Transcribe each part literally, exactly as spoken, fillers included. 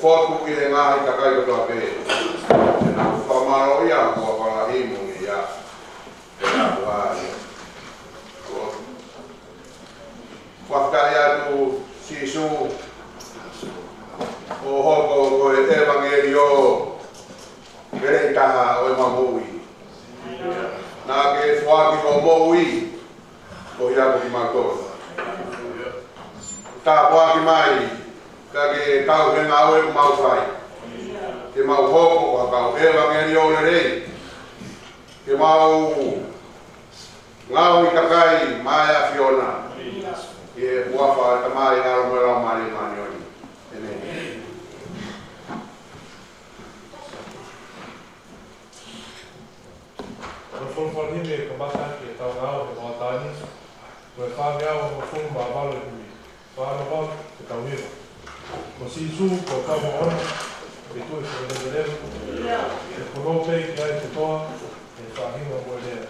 Fotu ki he ngaahi kakai kotoa pē. Ke nau fakamālō ia, ko e fakahimu ni ia. Ke nau ai. Fakafetaʻi atu Sīsū, ʻo hoko ko e ʻevangeliō lelei taha ʻo ʻemau moʻui. Naʻa ke foaki hoʻo moʻui, ko ia ko kimautolu. Tāpuaki mai, ka ke kau he ngāue ʻoku mau fai. Ke mau hoko ko ha kau ʻevangeliō lelei. Ke mau ngaohi kakai maʻa e ʻAfiona. ʻI he huafa ʻo e Tamai, ʻAlo mo e Laumālie Māʻoniʻoni. ʻĒmeni. Ko e folofola himi ʻe kamata ʻaki ʻetau ngāue he hoʻatā ni, ko e fāngeau hongofulu mā valu ʻo e himi. Fā noa valu, ke tau hiva. Ko Sīsū, ko e kau moʻoni, ke tuʻi fakaleveleva. Ke pono pē ki ai kotoa, ʻe faʻahinga mo e lea.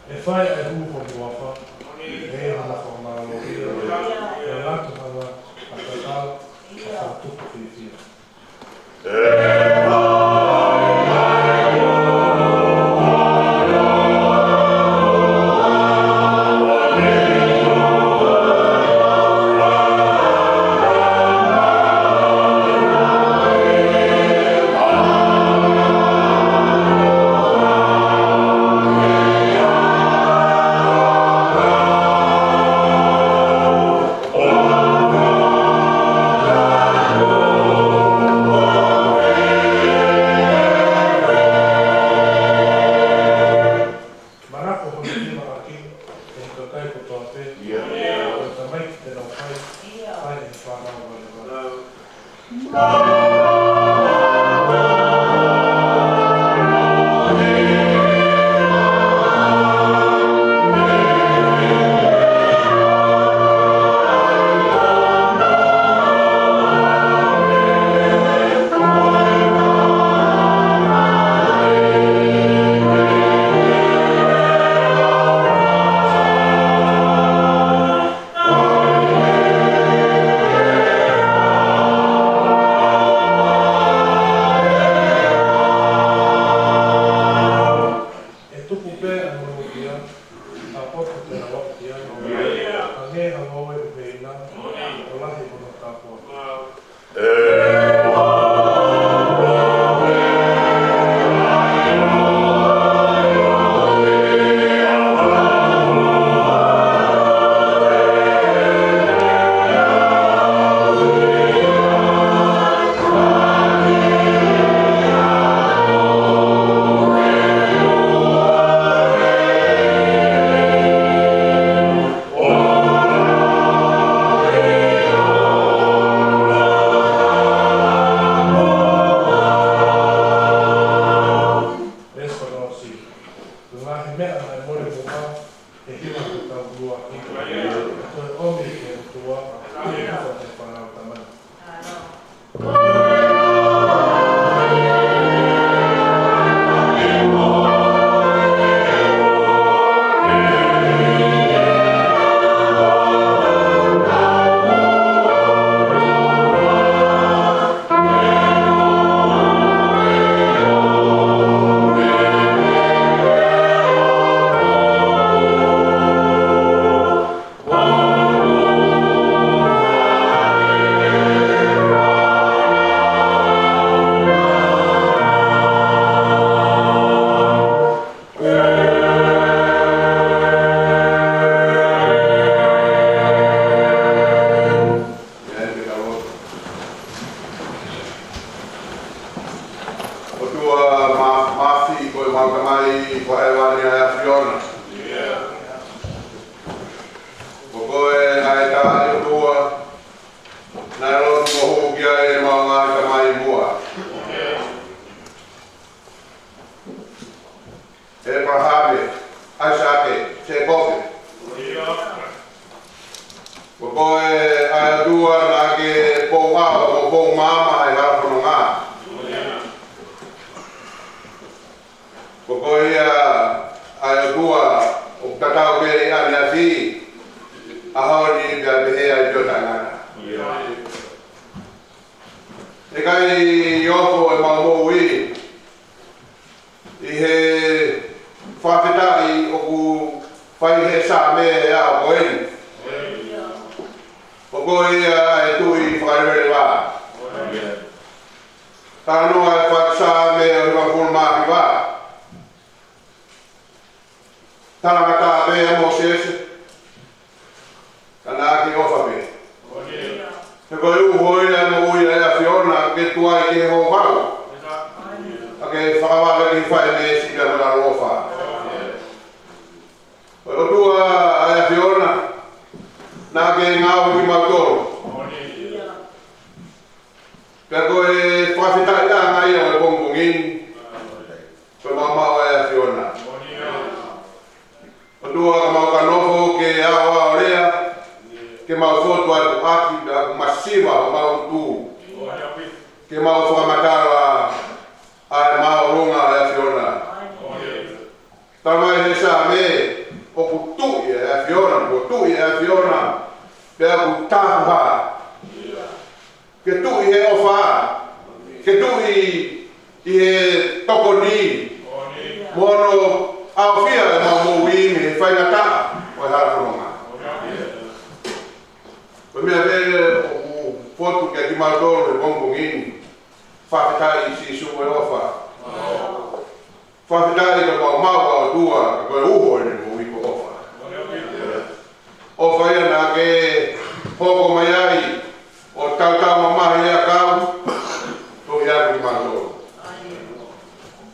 ʻE fai ʻa e hū ho huafa, ʻe hanga fakamālō ia, ʻe ngata hanga ʻa e tatau, ʻa e fakatupu fiefia. ʻOtua ma-, Māfimafi, ko ʻemau Tamai ʻi hēvani ʻa e ʻAfiona. Ko koe ʻa e taaʻi ʻOtua naʻe lotu mo hū ki ai ʻemau ngaahi tamai muʻa, ʻĒpalahame, ʻAisake, Sēkope. Ko koe ʻa e ʻOtua naʻa ke pou ʻao mo pou maama ʻa e hala fononga. Ko koe ia ʻa e ʻOtua ʻoku tatau pē ʻaneafi, ʻaho ni pea pehē ai pē ʻo taʻengata. ʻE ʻikai ofo ʻemau moʻui ʻi he fakafetaʻi ʻoku fai he Saame ʻa ko eni. Ko koe ia ʻa e Tuʻi fakaleveleva. Talanoa ʻa e fakaSaame ʻo e hivangofulu mā hiva. Talangataʻa pē ʻa Mōsese, ka naʻa ke ʻofa pē. He ko e uho ia ʻo e moʻui ʻa e ʻAfiona, ke tuai ki he hohau, ka ke fakavave ki he fai meesi pea mo e ʻaloʻofa. Ko e ʻOtua ʻa e ʻAfiona naʻa ke ngaohi kimautolu. Pea ko e fakafetaʻiʻanga ia ʻo e pongipongi ni, ko e maumau ʻa e ʻAfiona. ʻOtua, ka mau ka nofo ke aoao lea, ke mau fotu atu ʻaki, pea ʻoku masiva homau tū ke mau fakamatala ʻa e māʻolunga ʻa e ʻAfiona. Talamai he Saame, ʻoku tuʻi ʻa e ʻAfiona, ʻoku tuʻi ʻa e ʻAfiona, pea ʻoku tapuhā. Ke tuʻi he ʻofa, ke tuʻi ʻi he tokoni, mo hono ʻaofia ʻemau moʻui mei he faingataʻa ʻo e hala fononga. Ko e meʻa pē ʻoku fotu kiate kimautolu he pongipongi ni, fakafetaʻi Sīsū ʻo e ʻofa. Fakafetaʻi ko e maumau ʻa e ʻOtua, ko e uho ʻene moʻui ko e ʻofa. ʻOfa ia naʻa ke hoko mai ai ʻo tautau mamahi ʻa e ʻakau, tohi atu kimautolu.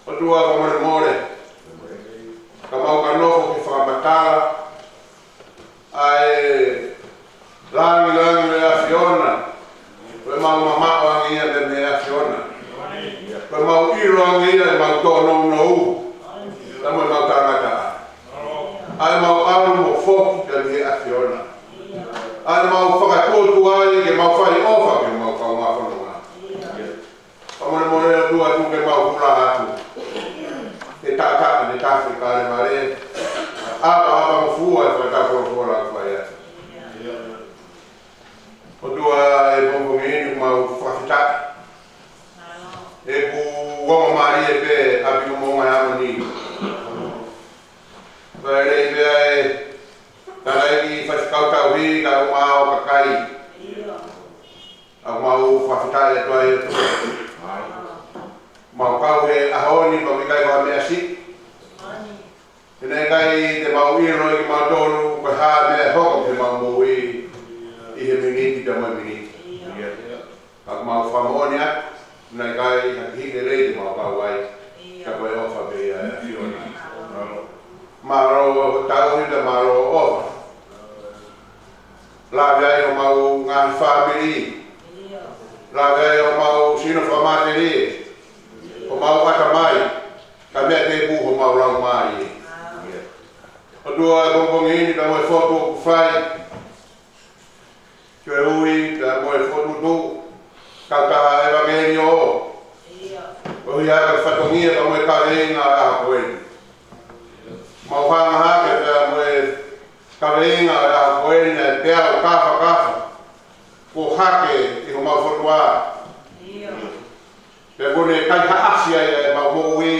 ʻOtua, fakamolemole, ka mau ka nofo ke fakamatala ʻa e langilangi ʻo e ʻAfiona, ko ʻemau mamaʻo ange ia mei he ʻAfiona, ko ʻemau ʻilo ange ia ʻemau tōnounou, pea mo ʻemau talangataʻa, ʻa ʻemau ʻalu mo foki pea mei he ʻAfiona, ʻa ʻemau fakatuotuai ke mau fai ʻofa ki heʻemau kaungā fononga. Fakamolemole ʻOtua, tuku ke mau hula atu he taʻataʻa ʻene tafe Kalevale, ʻapaʻapa mo fua e fakataha folofola ʻoku fai atu. ʻOtua, he pongipongi ni mau fakafetaʻi he kuo ongo mālie pē ʻa e ʻapi ko Moʻunga Heamoni. Pea lelei pē ʻa e tangataʻeiki faifekau tauhi kae ʻumaʻā ʻa e kakai. ʻOku mau fakafetaʻi atu ai ʻOtua. Mau kau he ʻaho ni, mau ʻikai ko ha meʻa siʻi. He naʻe ʻikai te mau ʻiloʻi kimautolu ko e hā e meʻa ʻe hoko ki heʻemau moʻui ʻi he miniti pea mo e miniti. Ka ʻoku mau fakamoʻoni atu, naʻe ʻikai ha kihiʻi lelei te mau kau ai, ka ko e ʻofa pē ia ʻa e ʻAfiona. Mālō hoʻo tauhi pea mālō hoʻo ʻofa. Lave ai homau ngaahi fāmili. Lave ai homau sino fakamatelie, homau ʻatamai, kae meʻa tēpū homau laumālie. ʻOtua, he pongipongi ni, pea mo e fotu ʻoku fai, ko e ui pea mo e fokotuʻutuʻu, kautaha ʻevangeliō, ʻo hia ka fatongia pea mo e kaveinga ʻa e ʻaho ko eni. Mau hanga hake pea mo e kaveinga ʻa e ʻaho ko eni, ʻa e peau kāfakafa kuo hake ʻi homau fokotuʻutuʻu. Pea kuo ne kaihaʻasi ai ʻemau moʻui,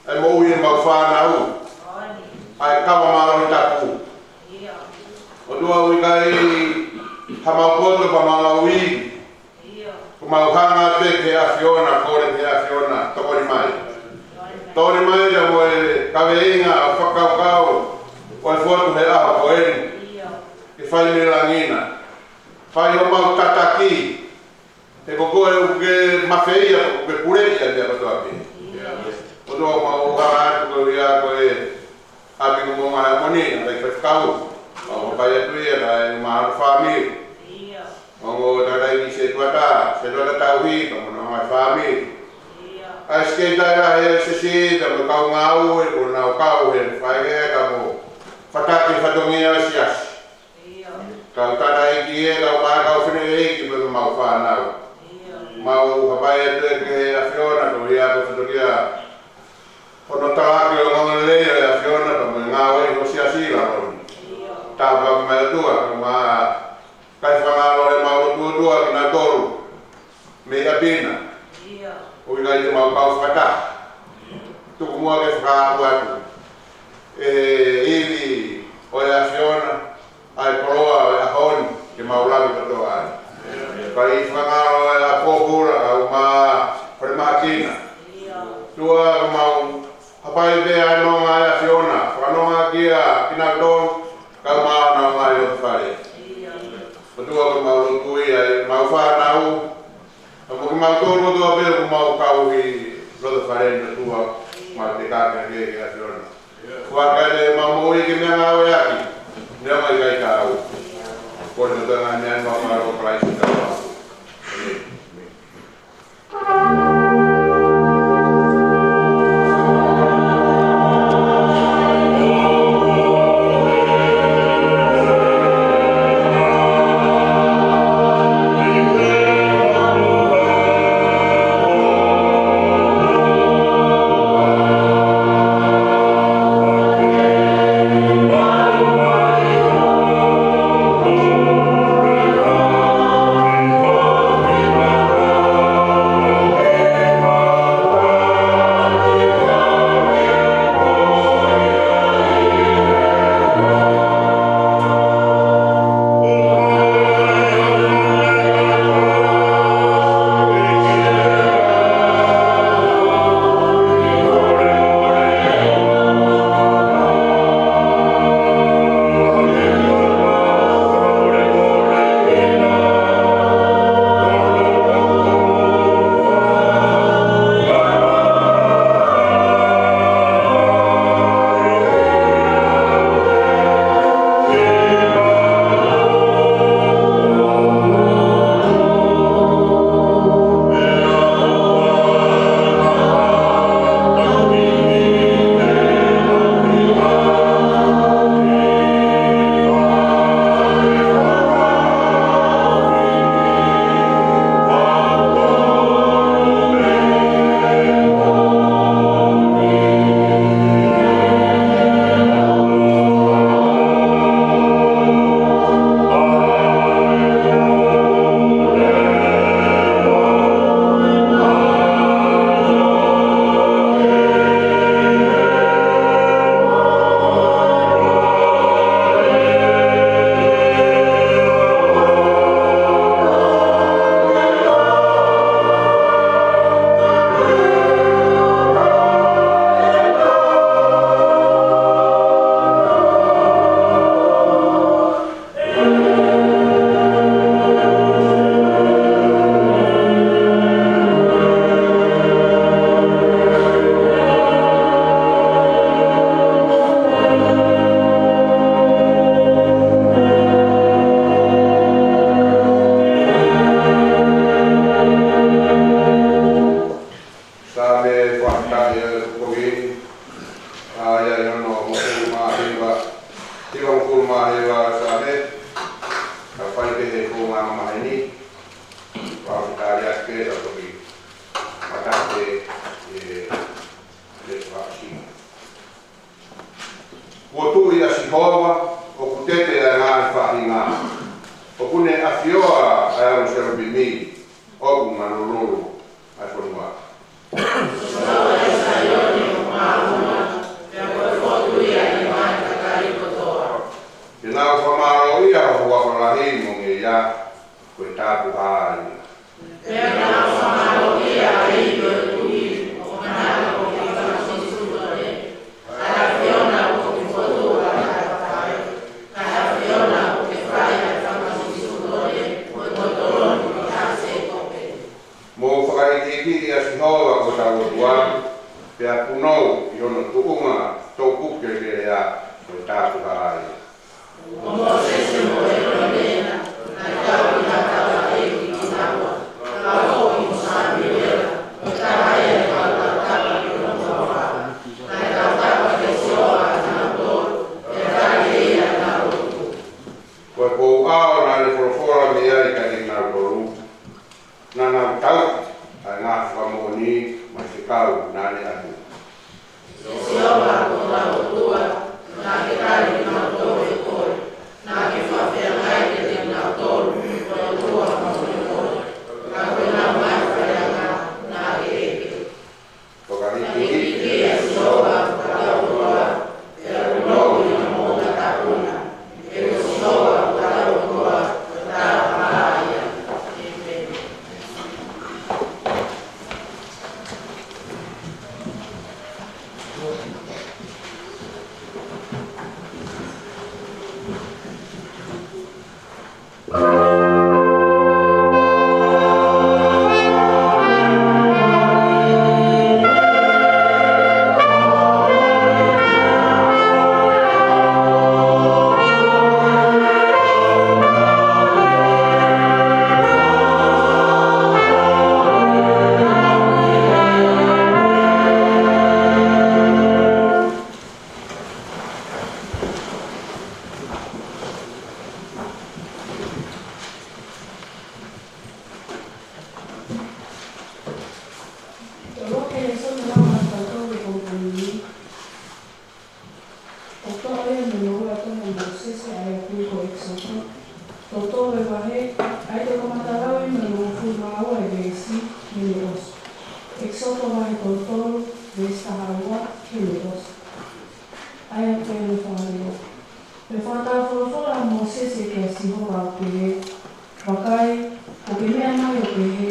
ʻa e moʻui ʻemau fānau, ʻa e kava mālohi tapu. ʻOtua, ʻoku ʻikai hamau poto pea mau ui. Ko ʻemau hanga pē ki he ʻAfiona, kole ki he ʻAfiona, tokoni mai. Tokoni mai ia mo e kaveinga ʻo e fakakaukau ʻo e fotu he ʻaho ko eni. Ke fai mei langi na. Fai homau tataki. He ko koe ʻoku ke mafeia, ʻoku ke puleʻi ʻa e meʻa kotoa pē. ʻOku mau hanga atu koeʻuhi ko e ʻapi ko Moʻunga Heamoni, ʻa e faifekau. Mau hapai atu ia, kae ʻumaʻā hono fāmili. Ongo tangataʻeiki sētuata, sētuata tauhi, pea mo hono ngaahi fāmili. ʻA e Sekelitali Lahi ʻo e Siasi, pea mo e kau ngāue, kuo nau kau he faikehekehe mo e fakataha ki he fatongia ʻo e Siasi. Kau tangataʻeiki ē, kau mai kau fineʻeiki pea mo ʻemau fānau. Mau hapai atu ē ki he ʻAfiona, koeʻuhi ko e fatongia hono talaki ʻo e ongoongolelei ʻo e ʻAfiona pea mo e ngāue ʻi he Siasi ʻi lalo ni. Tāpuaki mai ʻOtua, kae ʻumaʻā e fakaʻaloʻi ʻemau lotu ʻOtua kinautolu mei ʻapi na. ʻOku ʻikai te mau kau fakataha. Tuku muʻa ke fakaaʻu atu ʻe he ivi ʻo e ʻAfiona ʻa e koloa ʻo e ʻaho ni ke mau lave kotoa ai. Kae fakaʻaloʻi ʻa e pōpula, kae ʻumaʻā e falemahaki na. ʻOtua, ʻoku mau hapai pē ʻa e nonga ʻa e ʻAfiona, fakanonga kia kinautolu, kae ʻumaʻā honau ngaahi loto fale. ʻOtua, ʻoku mau lotua ai ʻemau fānau, pea mo kimautolu kotoa pē ʻoku mau kau ʻi he loto fale ni, ʻOtua, mau te kaka ke ke ʻAfiona. Fua ke ʻemau moʻui ke meʻangāue ʻaki, neongo ʻikai ke tau. Ko e kotoa e ngaahi meʻa ni ʻoku mau fakamālō ʻi Kalaisi ko e ʻAfiona. ʻĒmeni. Saame fakatātā ʻo e kuo pau ke ʻi ai ʻa e ono mā hiva, hiva mā hiva Saame, ka fai pē he konga maheni, fakatātā ʻa e kuo pau ke ʻi ai ʻa e ono mā hiva. Kuo tuʻu ʻa Sihova ʻoku tete ʻa e ngaahi faʻahinga. ʻOku ne ʻafioʻi ʻa e ongo selupimi ʻoku manululu ʻa e fonua. Sihova ʻi Saione ʻoku māʻolunga, pea ko e fotu ia ʻi he ngaahi kakai kotoa. Ke nau fakamālōʻia ho huafa lahi mo ngeia, ko e tāpuhā ia. Pea ke nau fakamālōʻia ʻa e ivi ʻo e tuʻi, ʻo manako ki he fanga kiʻi sūtone, ʻa e ʻAfiona ʻoku fotu ʻa e matapā, ʻa e ʻAfiona ʻoku fai ʻa e fanga kiʻi sūtone, mo e toloni ʻa Sēkope. Mou fakaikiiki ʻia Sihova ko hotau ʻOtua, Pea punou ʻi hono tuʻunga toʻukupu kelekele ʻa e tāpuhā ia. Ko Mōsese mo ʻĒlone naʻe tauhi ha taulaʻeiki kinaua, pea mo Samiuela, ko e taha ia ʻi he kau tautapa ki hono ʻofa. Naʻe tautapa kia Sihova ʻa kinautolu, pea tali ʻe ia ʻenau lotu. Ko e pouʻao naʻa ne folofola mei ai kiate kinautolu, naʻa nau tauhi ʻa e ngaahi fakamoʻoni mo e fekau naʻa ne ʻatu. Sihova ko hotau ʻOtua, naʻa ke tali kinautolu ʻe koe, naʻa ke fakafeangai kiate kinautolu, ko e ʻOtua moʻoni koe, ka ko ʻenau ngaahi faleanga naʻa ke ʻeke. Fakahīkihiki ʻa Sihova ko hotau ʻOtua, pea punou ʻi hono moʻunga tapu na, he ko Sihova ko hotau ʻOtua, ko e tāpuhā ia. ʻĒmeni. Tolua ke lēsoni lava ʻa e tau ko e kongkongini. ʻOku toʻo ia mei he tohi ʻa Mōsese ʻa ia ʻoku ui ko ʻEkisoto. Tolu e vahe, ʻa ia te u kamata lau mei hono hongofulu mā ua e veesi, mo ʻene ʻosi. ʻEkisoto vahe tolu tolu, veesi taha ua, mo ʻene ʻosi. ʻA ia ʻoku pehē hono fakalea. Pea fakataha folofola ʻa Mōsese kia Sihova ʻo pehē, Vakai, kuo ke meʻa mai ʻo pehē,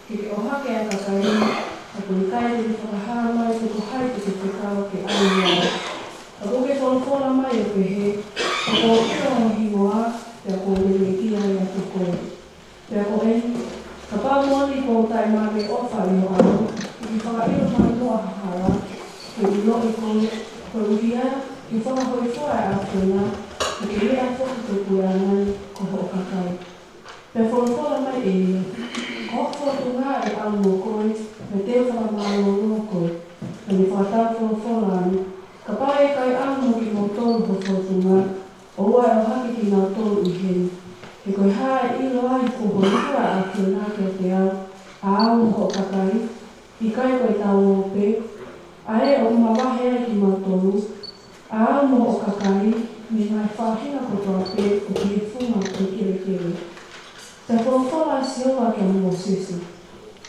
ke ke ʻohake ʻa e kakai ni, ka kuo ʻikai te ke fakahā mai pe ko hai te ke fekau ke ʻalu ʻi ai. Ka kuo ke folofola mai ʻo pehē, Kuo u ʻilo ho hingoa, pea kuo u lelei ʻiate koe. Pea ko eni, kapau moʻoni kuo u taʻemaʻamaʻa ʻi ho ʻao, ke ke fakaʻilo mai muʻa ha hala, ke u ʻiloʻi koe, koeʻuhi ke fakahōifua ʻa e ʻAfiona, ke ke meʻa foki ki he puleʻanga ni ko hoʻo kakai. Pea folofola mai ʻe ia, Ko hoku fōtunga ʻe ʻalu mo koe, pea te u fakamālōlō koe. Pea ne fakataha folofola ange, Kapau ʻe ʻikai ʻalu mo kimoutolu ho fōtunga, ʻoua ʻe ʻohake kinautolu ʻi heni. He ko e hā ʻe ʻilo ai kuo hōifua ʻa e ʻAfiona kiate au, ʻa au mo hoʻo kakai? ʻIkai ko e tau pē, ʻa ē ʻoku mavahe ai kimautolu, ʻa au mo hoʻo kakai, mei he ngaahi faʻahinga kotoa pē ʻoku ʻi he funga ʻo e kelekele. Pea folofola ʻa Sihova kia Mōsese,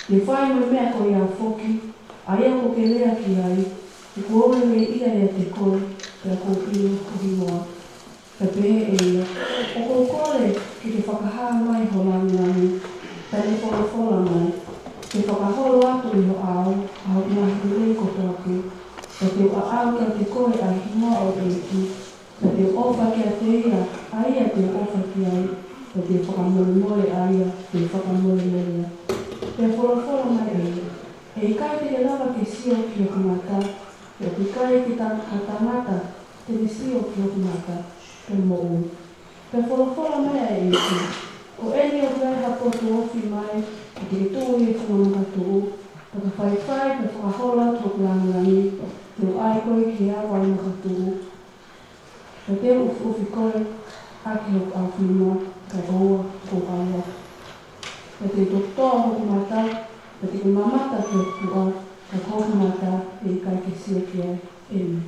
Ke fai mo e meʻa ko ia foki, ʻa ia kuo ke lea ki ai, he kuo u lelei ʻiate koe, pea kuo u ʻilo ho hingoa. Pea pehē ʻe ia, ʻOku ou kole ke ke fakahā mai ho lāngilangi. Pea ne folofola mai, Ke fakaholo atu ʻi ho ʻao ʻa hoku ngaahi lelei kotoa pē, pea te u ʻaʻau kiate koe ʻa e hingoa ʻo e ʻEiki, pea te u ʻofa kiate ia ʻa ia te u ʻofa ki ai, pea te u fakamolemole ʻa ia te u fakamolemole ai. Pea folofola mai ʻe ia, ʻE ʻikai te ke lava ke sio ki hoku mata, pea ʻoku ʻikai ke ta-, ha tangata te ne sio ki hoku mata, pea moʻui. Pea folofola mai ʻa e ʻEiki, Ko eni ʻoku ʻi ai ha potu ofi mai, ʻe te ke tuʻu ʻi he funga makatuʻu, pea ka faifai pea fakaholo atu hoku lāngilangi, te u ʻai koe ki he ava ʻo e makatuʻu. Pea te u ʻufiʻufi koe ʻaki hoku ʻaofinima, kae ʻoua kuo u ʻalu atu. Pea te u tokoto hoku mata, pea te ke mamata ki hoku tuʻa, ka ko hoku mata ʻe ʻikai ke sio ki ai. ʻĒmeni.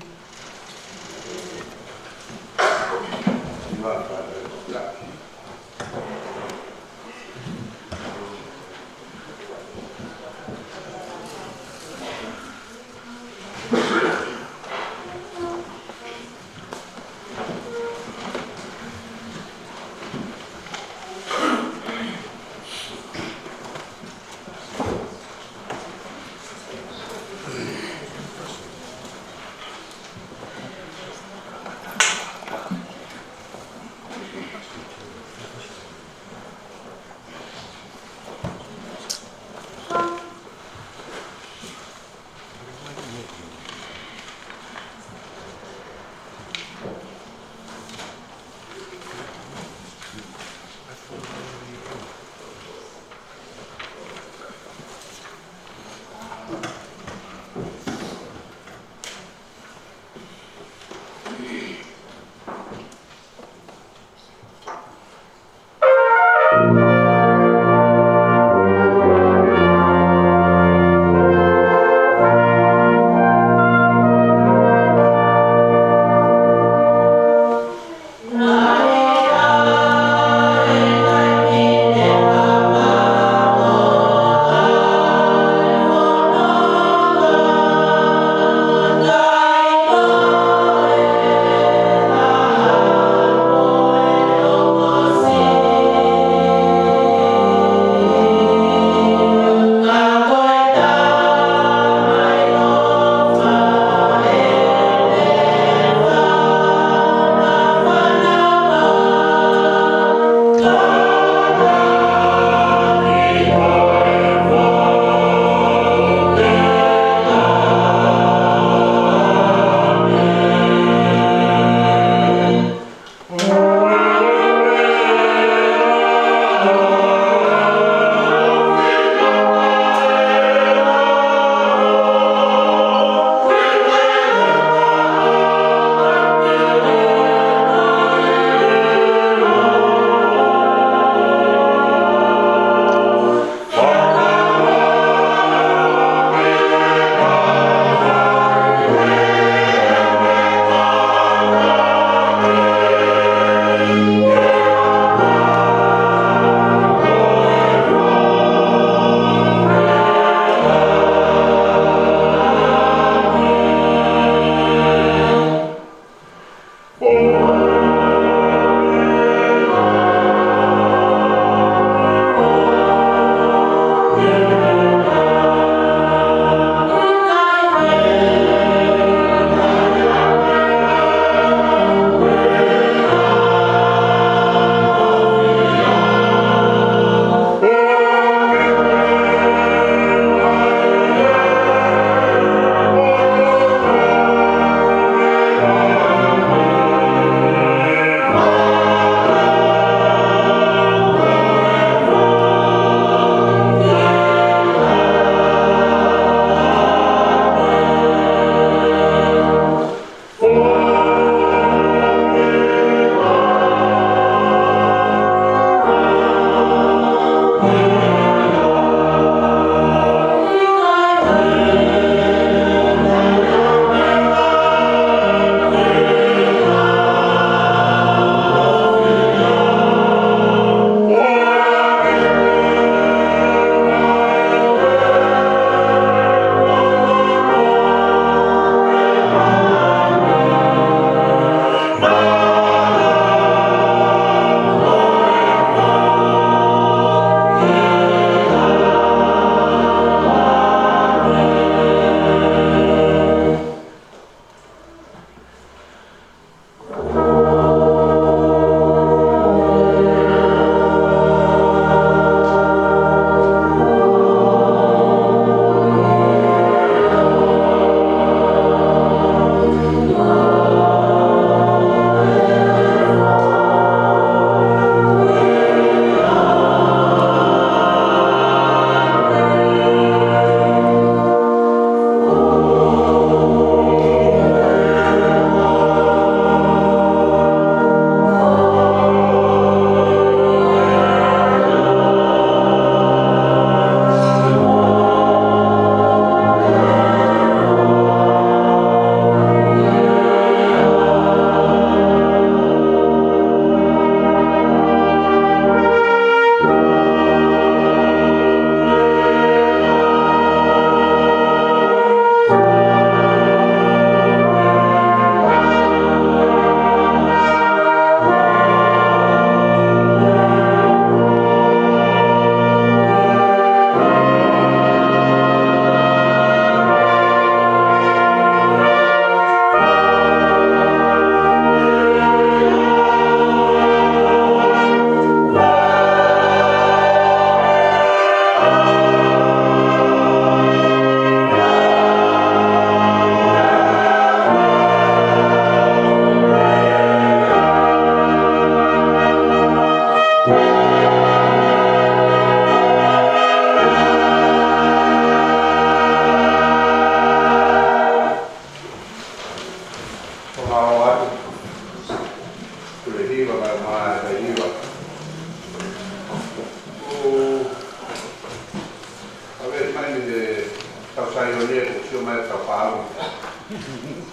Sai o ne ko sio mai ka pau.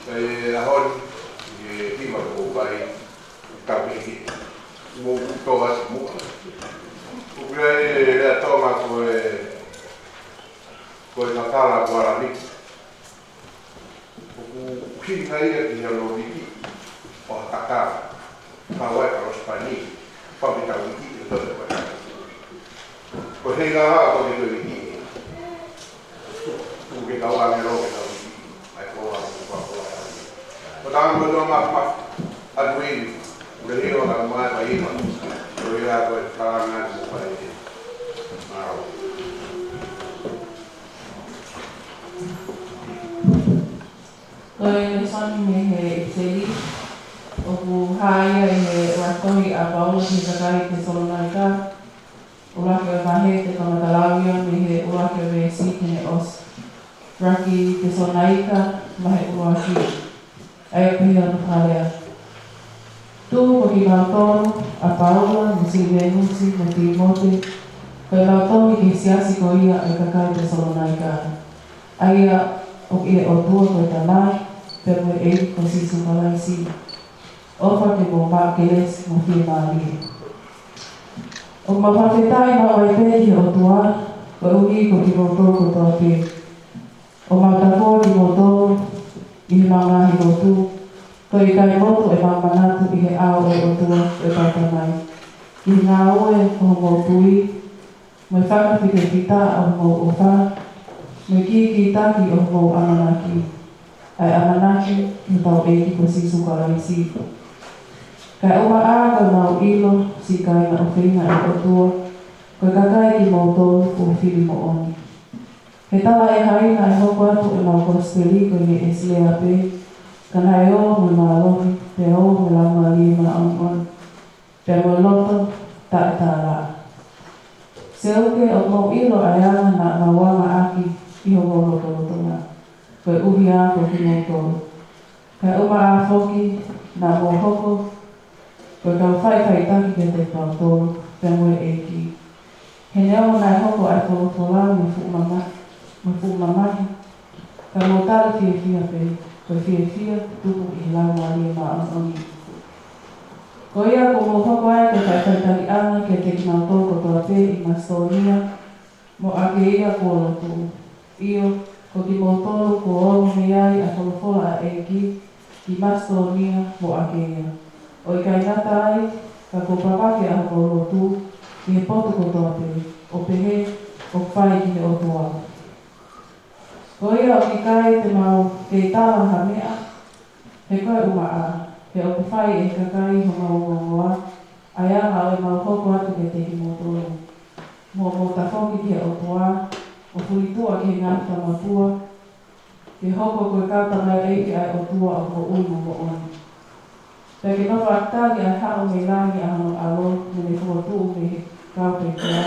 Sai e aho ni, e hiva ko pai, ka piki. Mo uto atu mo. Ko e lea Tonga ko e, ko e kakala ko ala ni. ʻOku ʻuhinga ia ki he ʻalu viki ʻo ha kakala. Ka ʻoku ʻi ai ka ʻosi pani, pau ke tau viki, ʻe tau te koe. Ko e hei ngā hā ko e viki. Tuku ke kau ange loa ke tau viki. ʻAi ko ʻa ko ʻa ko ʻa. Ko tau mo tau mā mā. ʻAtu ivi. Ule hiro ka mai pa iva. Ko ia ko e kalanga mo pa ivi. Mālō. Ko e lēsoni mei he ʻIpiseli, ʻoku hā ia ʻi he ʻuluaki tohi ʻa Paula ki he kakai Tesalonaika, ʻuluaki ʻo e vahe, te u kamata lau ia mei he ʻuluaki ʻo e veesi ki heʻene ʻosi. ʻUluaki Tesalonaika, vahe ʻuluaki. ʻA ia pehē hono fakalea. Tuku kimautolu, ʻa Paula, mo Silivenusi, mo Tīmote, ko ʻemau tohi ki he siasi ko ia ʻo e kakai Tesalonaika. ʻA ia ʻoku ʻi he ʻOtua ko e Tamai, pea mo e ʻEiki ko Sīsū Kalaisi. ʻOfa ke mou maʻu kelesi mo fiemālie. ʻOku mau fakafetaʻi maʻu ai pē ki he ʻOtua, koeʻuhi ko kimoutolu kotoa pē. ʻOku mau tafoki kimoutolu ʻi heʻemau ngaahi lotu, ko e ʻikai motu ʻemau manatu ʻi he ʻao ʻo e ʻOtua ko e Tamai, ʻi he ngāue ʻo hoʻomou tui, mo e fakafitefitaʻa ʻo hoʻomou ʻofa, mo e kīkītaki ʻo hoʻomou ʻamanaki, ʻa e ʻamanaki ki hotau ʻEiki ko Sīsū Kalaisi. Kae ʻumaʻā ko ʻemau ʻilo siʻi kāinga ʻofeina ʻo e ʻOtua, ko e kakai kimoutolu kuo fili moʻoni. He talaʻehai naʻe hoko atu ʻemau kosipeli ko eni ʻi ʻĒsilea pē, ka naʻe ō mo e mālohi, pea ō mo e Laumālie Māʻoniʻoni, pea mo e loto taʻetaʻa. Seuke, ʻoku mau ʻilo ʻa e anga naʻa mau anga ʻaki ʻi homou lotolotonga, koeʻuhi ko kimoutolu. Kae ʻumaʻā foki naʻa mou hoko ko e kau faʻifaʻitaki kiate kitautolu, pea mo e ʻEiki. He neongo naʻe hoko ʻa e folofola mo e fuʻu mama-, mo e fuʻu mamahi, ka mou tali fiefia pē, ko e fiefia tupu ʻi he Laumālie Māʻoniʻoni. Ko ia kuo mou hoko ai ko e faʻifaʻitakiʻanga kiate kinautolu kotoa pē ʻi Masitōnia mo ʻAkeia kuo lotu. ʻIo, ko kimoutolu kuo ongo mei ai ʻa e folofola ʻa e ʻEiki ki Masitōnia mo ʻAkeia. ʻO ʻikai ngata ai, ka kuo papake ʻa homou lotu ki he potu kotoa pē, ʻo pehē ʻoku fai ki he ʻOtua. Ko ia ʻoku ʻikai te mau kei tala ha meʻa, he ko e ʻumaʻā, he ʻoku fai ʻe he kakai homau ongoongoa ʻa e anga ʻo ʻemau hoko atu kiate kimoutolu. Mo hoʻomou tafoki ki he ʻOtua, ʻo fulituʻa ki he ngaahi tamapua, ke hoko ko e kau tamaioʻeiki ʻa e ʻOtua ʻoku moʻui mo moʻoni. Pea ke nofo ʻaki tali ʻa e haʻu mei langi ʻa hono ʻAlo, naʻa ne fokotuʻu mei he kau pekia,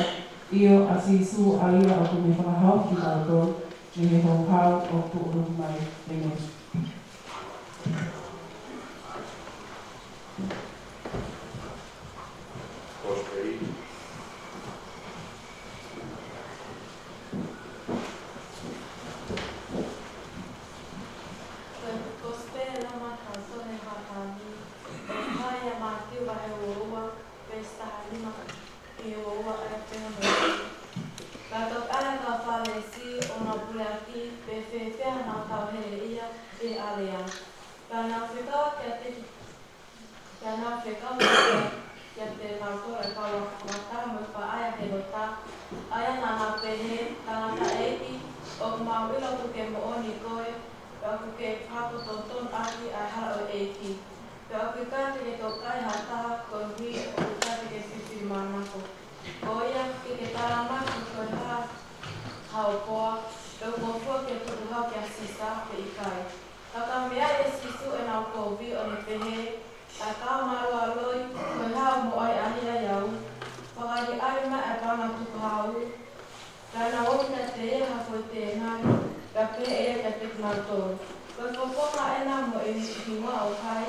ʻio ʻa Sīsū ʻa ia ʻoku ne fakahaofi kitautolu mei he houhau ʻoku tuʻunuku mai. ʻĒmeni. Ko e Kosipeli ʻa Mātiu, Sole Hātani, ʻo hā ʻia Mātiu vahe uaua, veesi taha nima ki he uaua, ʻa ia pehē hono lea. Pea toki ʻalu ʻa e kau Fālesi ʻo na puleaki pe fēfē haʻanau tauheleʻia ʻi he ʻalea. Pea nau fekau kiate ki-, pea nau fekau kiate kinautolu ʻa e kau ako fakataha mo e faʻē ʻa Hēlota, ʻa ia naʻa nau pehē, Tangataʻeiki, ʻoku mau ʻilo ʻoku ke moʻoni koe, pea ʻoku ke fakatotonu ʻaki ʻa e hala ʻo e ʻEiki. Pea ʻoku ʻikai te ke tokaʻi ha taha koeʻuhi ʻoku ʻikai te ke filifilimānako. Ko ia ke ke tala mai ko e hā haʻo poa, pe ʻoku fua ke tukuhau kia Sisa pe ʻikai. Ka ka meaʻi ʻe Sīsū ʻenau kovi ʻo ne pehē, ʻA e kau mālualoi, ko e hā hoʻomou ʻahiʻahiʻi au? Fakaʻaliʻali mai ʻa e paʻanga tukuhau. Pea nau ʻomi kiate ia ha foʻi tēnali, pea pehē ʻe ia kiate kinautolu, Ko e fofonga ʻena mo ʻene hingoa ʻoku fai,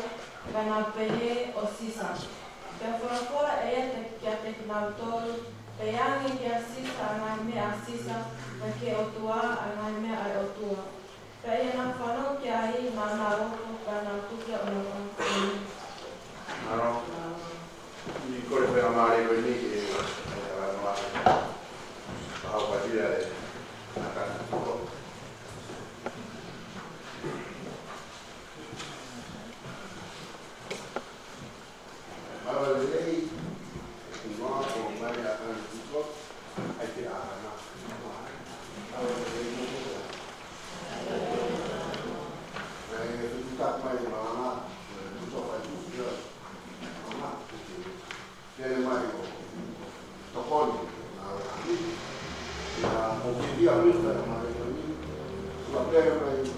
pea nau pehē, ʻo Sisa. Pea folofola ʻe ia kiate kinautolu, Pea ange kia Sisa ʻa e ngaahi meʻa ʻa Sisa, pea ki he ʻOtua ʻa e ngaahi meʻa ʻa e ʻOtua. Pea mai ki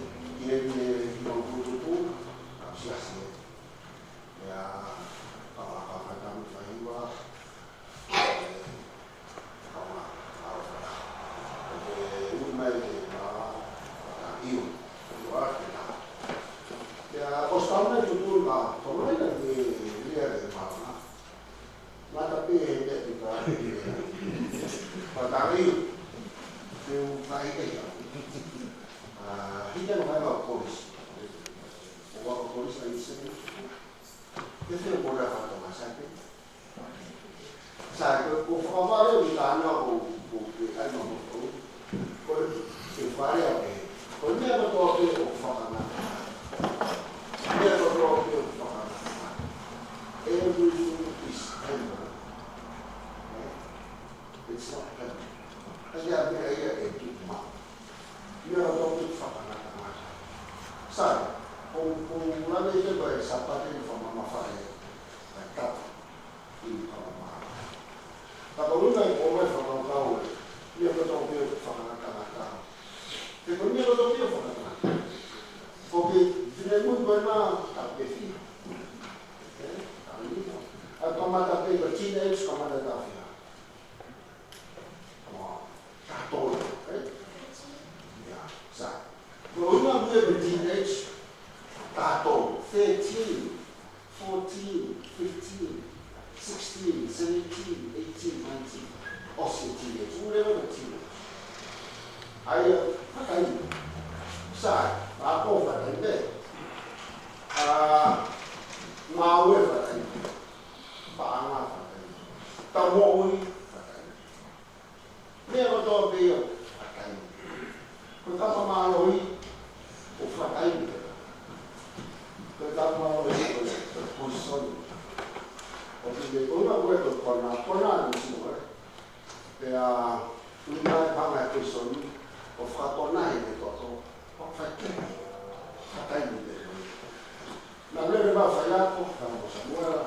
he, ki he, ki he motu tupu, a siasi. Ia, ka, ka, ka, ka, ka, ka, Ia, ʻosi tau mai tutu ka tō mai na ke lea ke pāna. Mata pē he pē pika. Patari. Te u kai e ia. Hita no kai ma polisi. O wa polisi ai se. Ke te o kona fatongia sa pē. Sai, ko, ko fakamare o tāna o, ko, ke ai ma mo ko. Ko, ke fare a pē. Ko meʻa kotoa pē ʻoku fakangata. Meʻa kotoa pē ʻoku fakangata. Everything is temporary. Eh? It's not permanent. Ai a meʻa ia ʻe tuʻu maʻu. Meʻa kotoa pē ʻoku fakangata. Sai, ko, ko lave te ko e Sāpate ni fakamamafa e, e tapa. ʻI ka mamafa. Ka ko luna e ko mai fakakaukau e, meʻa kotoa pē ʻoku fakangata. He ko e meʻa kotoa pē ʻoku fakangata. Ko ke finemui ko ena ta pē fia. Eh, ta ni. A kamata pē ko teenage kamata ta fia. Ko tatou, eh? Ia, sa. Ko luna ko e teenage, tatou, thirteen, fourteen, fifteen, sixteen, seventeen, eighteen, nineteen. ʻOsi e teenage, ule ule teenage. Ai, fakai. Sa, a ko fakai pē. A, maue fakai. Paʻanga fakai. Tau moʻui fakai. Meʻa kotoa pē ʻoku fakai. Ko e kapa mālohi, ʻoku fakai. Ko e kapa mālohi, ko e, ko e poison. ʻOku ke kona ko e ko e kona, kona ni sino, eh. Pea, ui mai panga e poison, ʻo fakakona he ke toto, ʻo fakai. Fakai ni te kona. Na lele ma fai ako, ka mo Samuela,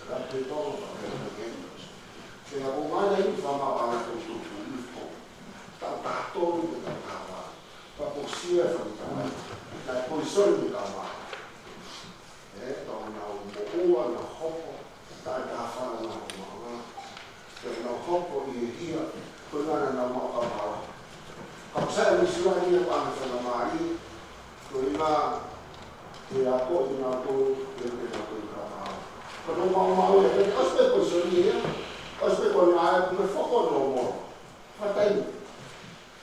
ka te tolo, ka te tolo. Ke na ko mana i fama pa na ko tu ku i ko. Ta ta tolo ke ta ta wa. Pa ko sia fa ni ka mai. Na ko i soi ni ka ma. E, ta na o mo ua na hopo. Ta ta fa na o ma. Ke na hopo i hia. Ko na na ma ka ma. Ka sa ni sula ni pa na fa na ma i. Ko ina, ke ako i nā tō, ke te nā tō i ka mā. Ka tō mau mau e, ke ʻosi pē ko sori ia, ʻosi pē ko nā e, ke foko nō mō. Fatai.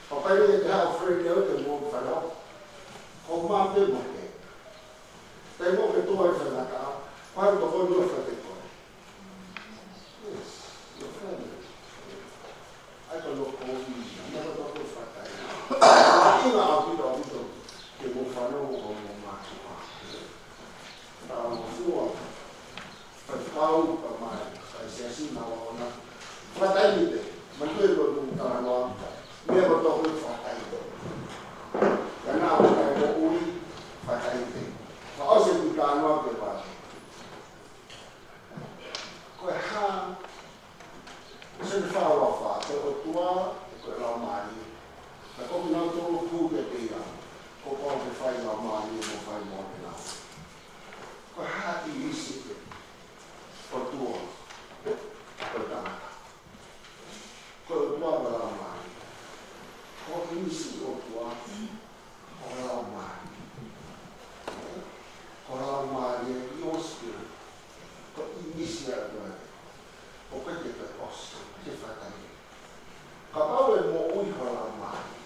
Ka pai e te hao friend e o te mō whanau. Ko mā pē mō ke. Tai mō ke tō ai whanaka, kua tō ko nō whate koe. Yes, your friend. ʻAi ka loko i, ʻi ka loko fakai. Ina ʻaupito, ʻaupito, ke mo whanau mo mo mātuʻa. Tau mo fua, fai kau, ka mai, fai siasi na wa ona. Fakai ni te, mantu e lo nung talanoa, meʻa ko tō ko fakai. Ka na o kai mo ui, fakai te. Ka ʻosi e talanoa ke fakai. Ko e hā, se ne whāwawha, ko e ʻOtua, ko e Laumālie. Na ko kinautolu kū ke pē ia, ko pau ke fai Laumālie, mo fai mo te nau. Ko e hā ʻi isi ke, ʻOtua, ko e tangata. Ko e ʻOtua ko e Laumālie. Ko ʻi isi ʻOtua, ko e Laumālie. Ko e Laumālie, your spirit. Ko ʻi isi ʻa e ʻOtua. ʻOku ʻikai ke toe ʻosi, ke fatai. Kapau ʻe moʻui ho Laumālie.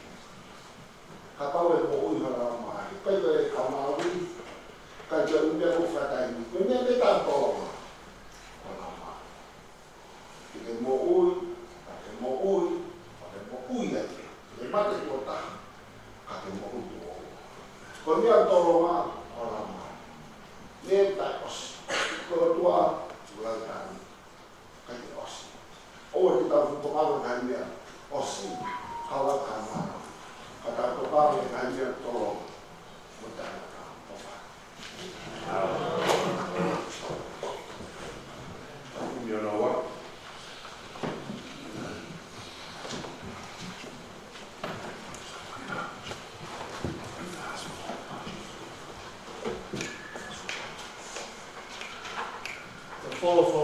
Kapau ʻe moʻui ho Laumālie. ʻIkai ko e kamau, ʻikai ko e ʻū meʻa ʻoku fatai. Ko e meʻa pē taha tolonga. Ko e Laumālie. Ke ke moʻui, ka ke moʻui, ka ke moʻui ake. Ke ke mate tuʻo taha, ka ke moʻui tuʻo ua. Ko e meʻa tolonga, ko e Laumālie. Meʻa taʻe ʻosi. Ko e ʻOtua, ʻoku lau tani. ʻIkai ke ʻosi. ʻOua te tau fuʻu tokanga ki he ngaahi meʻa ʻosi, kau ai ka mano. Ka tau tokanga ki he ngaahi meʻa tolonga. Mo taʻe ka mo fa.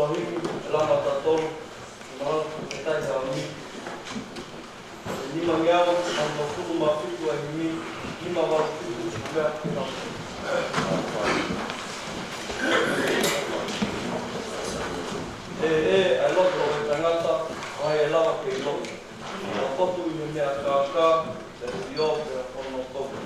Himi, ʻe lava tatau, mahalo, ʻe taha ʻa e himi. Nima ngeau, mano kulu ma fitu ʻa e himi, nima valu fitu, ʻa e, ʻe, ʻa e loto ʻo e tangata, ʻa e lava ke ʻilo. ʻA potu ʻi he meʻa kākā, ʻe ʻio, ʻe hono potu.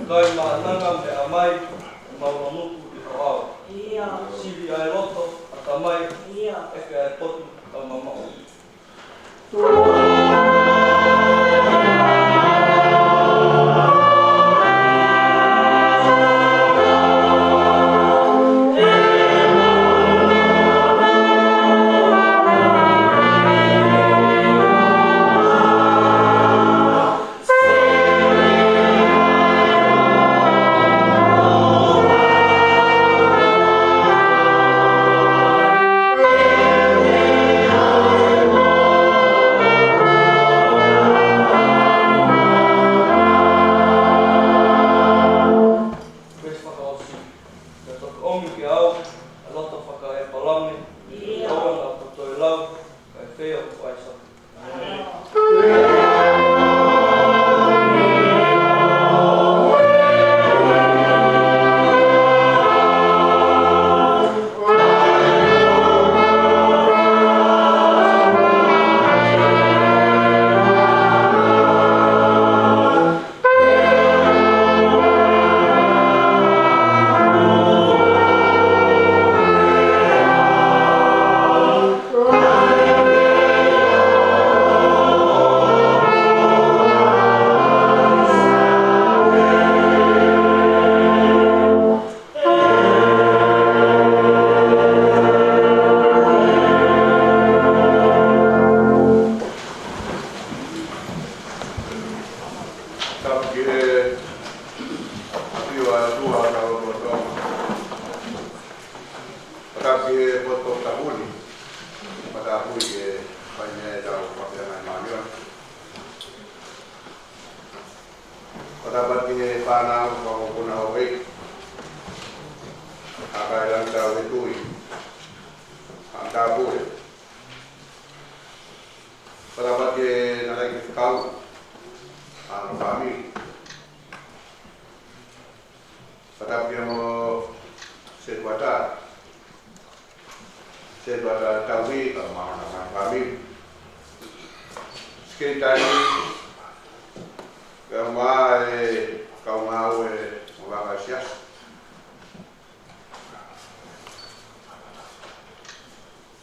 Kai maʻananga meʻa mai, mau manuku ʻi ho ʻao. ʻIo. Sivi ʻa e loto ʻa tamai. ʻIo. ʻEke ʻa e potu ʻa mamaʻo. Veesi fakaʻosi. Ka toki ʻomi kiate au ʻa e loto faka-ʻĒpalame, ʻio, ʻa e ʻoua naʻa toe lau, kae feia hoku ʻaisake. Tapu ki he ʻafio ʻa e ʻOtua ʻo e kau lotu ʻo Tonga. Tapu ki he poto tapu ni. Tapu ki he fai mei ai ʻetau fakeʻanga ʻi māmani. Tapu ki he fānau ʻoku nau ʻi he ʻaho ni. Kakai langa tau e tui. Tapu. Tapu ki he ngaahi fekau ʻa e fāmili. Tapu ki he ongo setuata, setuata tauhi kae ʻumaʻā e fāmili. Sekelitali, kae ʻumaʻā e kau ngāue ʻo e vaka siasi.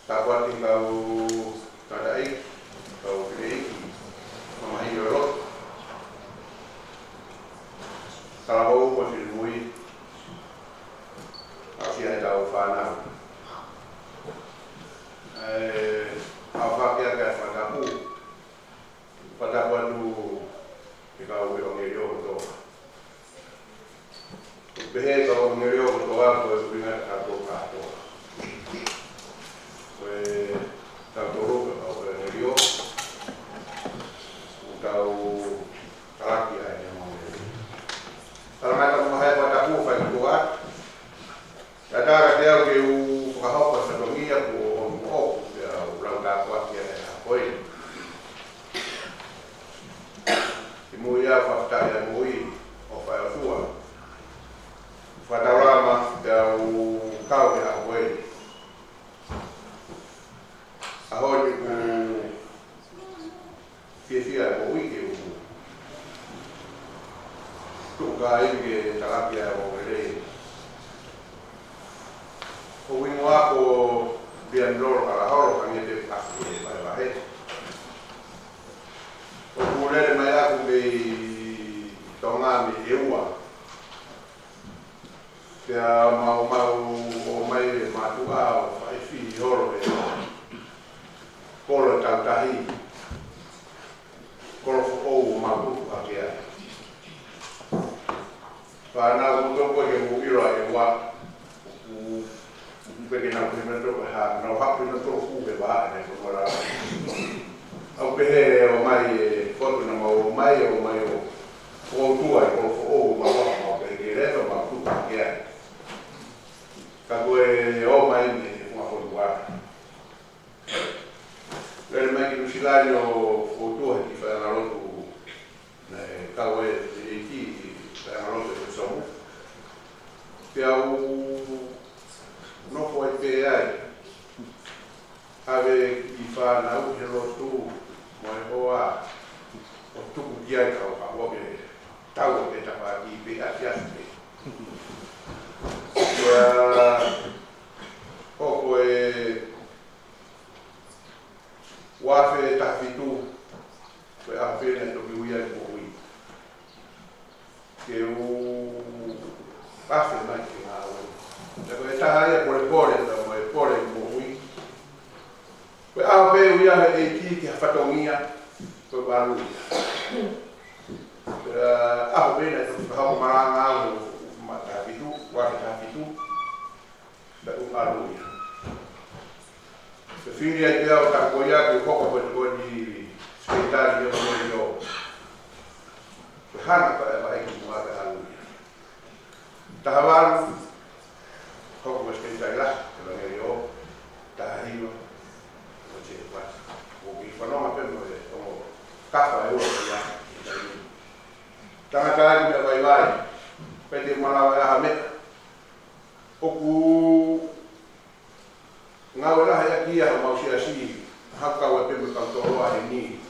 Tapu atu ki he kau tangataʻeiki, kau fineʻeiki, mamahi ʻo e lotu. Talavou mo e finemui, aʻusia ʻetau fānau. ʻE, ʻofa ke ʻai ke fakatapu. Fakatapu atu ki he kau ʻevangeliō kotoa. Pehē kau ʻevangeliō kotoa ko e ʻuhinga ʻetau kātoa. Ko e tautolu ko e kau ʻevangeliō. ʻOku tau talaki ʻa e ʻevangeliō. Tala mai ka mo hai fakatapu fai kotoa. Tatala ke au ke u fakahoko e fatongia kuo ʻomi moʻoku ke u lau tāpuaki ʻa e ʻaho ko eni. Kimuʻa ʻoku fakataha ʻa e moʻui ʻo fai ʻOtua. Fakataulama ke u kau ki he ʻaho ko eni. ʻAho ni ʻoku fiefia e moʻui ke u tuʻu kāinga ke talaki ʻa e ʻevangeliō. Ko hoku hingoa ko Liamilolo Kalaholo, hangē pē ko ʻeku vahevahe. ʻOku lele mai ʻaʻaku mei Tonga mei ʻEua. Pea mau, mau ō mai e mātuʻa ʻo faʻifi holo he kolo tautahi. Kolo foʻou ʻo mau tupu hake ai. Fānau ʻoku toko ke mou ʻilo ʻa ʻEua. ʻOku, ʻoku pehē ke nau pehē nautolu ko e hā, nau haʻu pē nautolu ʻo kū he vā, ʻa e ko mala. ʻOku pehē ʻo mai e fotu naʻa mau ō mai, ō mai ʻo, ʻo tuʻu ai kolo foʻou ʻo mau, mau pehē ke leva, mau tupu hake ai. Ka ko e ō mai mei he funga fonua. Lele mai ki Nuʻusila ni ʻo fokotuʻu he kiʻi faiʻanga lotu naʻe kau ai e ʻEiki, kiʻi faiʻanga lotu ʻe Somu. Pea u nofo ai pē ai. ʻAve e kiʻi fānau he lotu mo e hoa ʻo tuku ki ai kau ka ua ke tau ke tapa ki pē ʻafiafi pē. Pea hoko e ua afe taha fitu, ko e ʻaho pē naʻe toki ui ai e moʻui. Ke u afe mai ke ngāue. Pea ko e taha ia e polepole, pea mo e pole moʻui. Ko e ʻaho pē ui ai e ʻEiki ki ha fatongia, ko e ʻalu ia. Pea ʻaho pē naʻe toki fakahoko malanga au he ua afe taha fitu, ua afe taha fitu. Pea u ʻalu ia. Pea fili ai pē au ʻo taku ko ia ke u hoko ko e tokoni sekelitali ʻi he ʻevangeliō. Pea hanga ko e vaʻinga muʻa pea ʻalu ia. Taha valu, hoko ko e sekelitali lahi ʻevangeliō. Taha hiva, ko e sekelitali. ʻOku ou kiʻi fanongo pē mo e ongo kafa ʻe ua ia. Tangata ai meʻa vaivai. Pea te malava ʻe ha meʻa. ʻOku ngāue lahi ʻaki ia homau siasi, haʻu kau ai pē mo e kau toloa heni.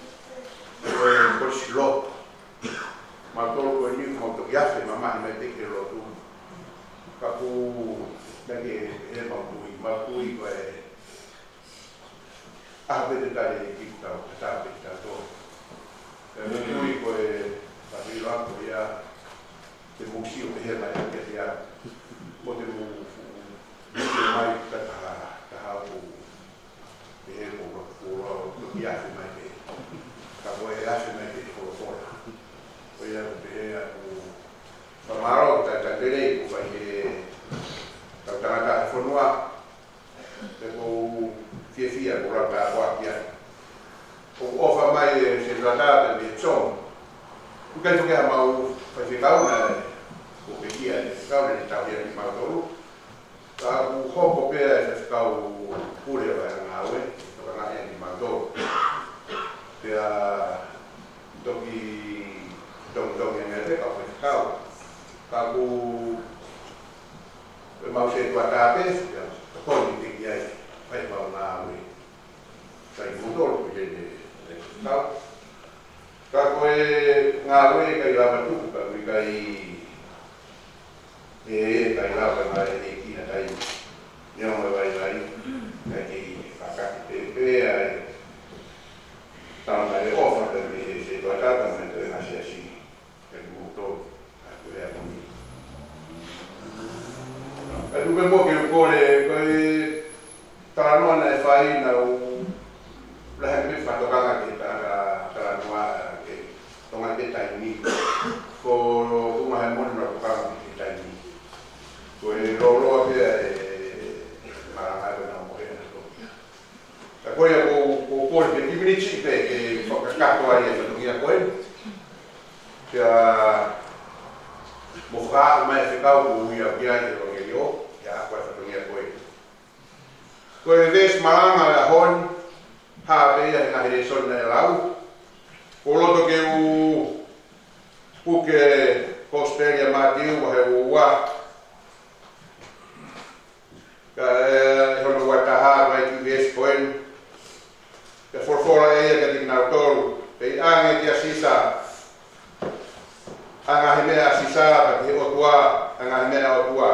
Ko e, ko e silo. Mautolu ko eni, mau toki afe mamahi mai pē ki he lotu. Ka ʻoku, naʻe ʻikai ke mau tui, mau tui ko e ʻaho pē te tali ki tau, ka tā pē ki tau tō. Pea mou tui ko e, ka tui lako ia, te mou sio pehē mai ʻa kia kia. Mo te mou, mou sio mai ka taha, taha ʻoku pehē ko, ko, ko, ko, ko ki afe mai pē. Ka ko e afe mai pē ko folofola. Ko ia ko pehē ʻoku fakamālō ki he talitali lelei kuo fai ʻe he kau tangata he fonua. Pea ʻoku ou fiefia ko lau tāpuaki ai. ʻOku ʻofa mai e Sekelitali pea mei Somu. ʻOku ʻikai foki ha mau faifekau naʻe, ʻoku pekia e faifekau naʻe tauhi ʻaki mautolu. Ka ʻoku hoko pē ʻa e faifekau pule ʻo e ngāue, tokangaʻi ʻaki mautolu. Pea toki tongitongi ange pē kau faifekau. Ka ʻoku ʻe mau setuata pē, pea tokoni pē ki ai, fai mau ngāue. Sai mutolu ko ʻene, ʻene kau. Ka ko e ngāue ʻikai lava tuku, ka ʻoku ʻikai, ʻe, ʻikai lava ngāue ʻe kina tai. Neongo e vaivai, ʻikai ke fakakake pē pē ai. Tau mai e ʻofa pē mei he setuata, tau mai e toe ngāue siasi. Ke mou tō, ʻa ko e ʻaho ni. ʻA tuku pē mo ke u kole, ko e talanoa naʻe fai naʻa ku lahi ange pē fakatokanga ki he ta-, ta-, talanoa ke tonga ke taimi. Ko e ʻuhinga he moʻoni naʻa ku tokanga ki he taimi. Ko e lōloa pē ʻa e malanga ko ena mo ena tō. Ka ko ia ko, ko, ko e kiʻi miniti pē ke fakakakato ai e fatongia ko ē. Pea mou fakahā mai e fekau ko ia ki ai e ʻevangeliō, ʻa ia ko e fatongia ko ē. Ko e veesi malanga ʻo e ʻaho ni, hā pē ia he ngaahi lēsoni naʻe lau. ʻOku ou loto ke u puke Kosipeli ʻa Mātiu vahe ua ua. Ka, ē, ʻi hono ua taha, vahe ki he veesi ko eni. Pea folofola ʻe ia kiate kinautolu, pea ʻi ʻange kia Sisa ʻa e ngaahi meʻa ʻa Sisa, pea ki he ʻOtua ʻa e ngaahi meʻa ʻa e ʻOtua.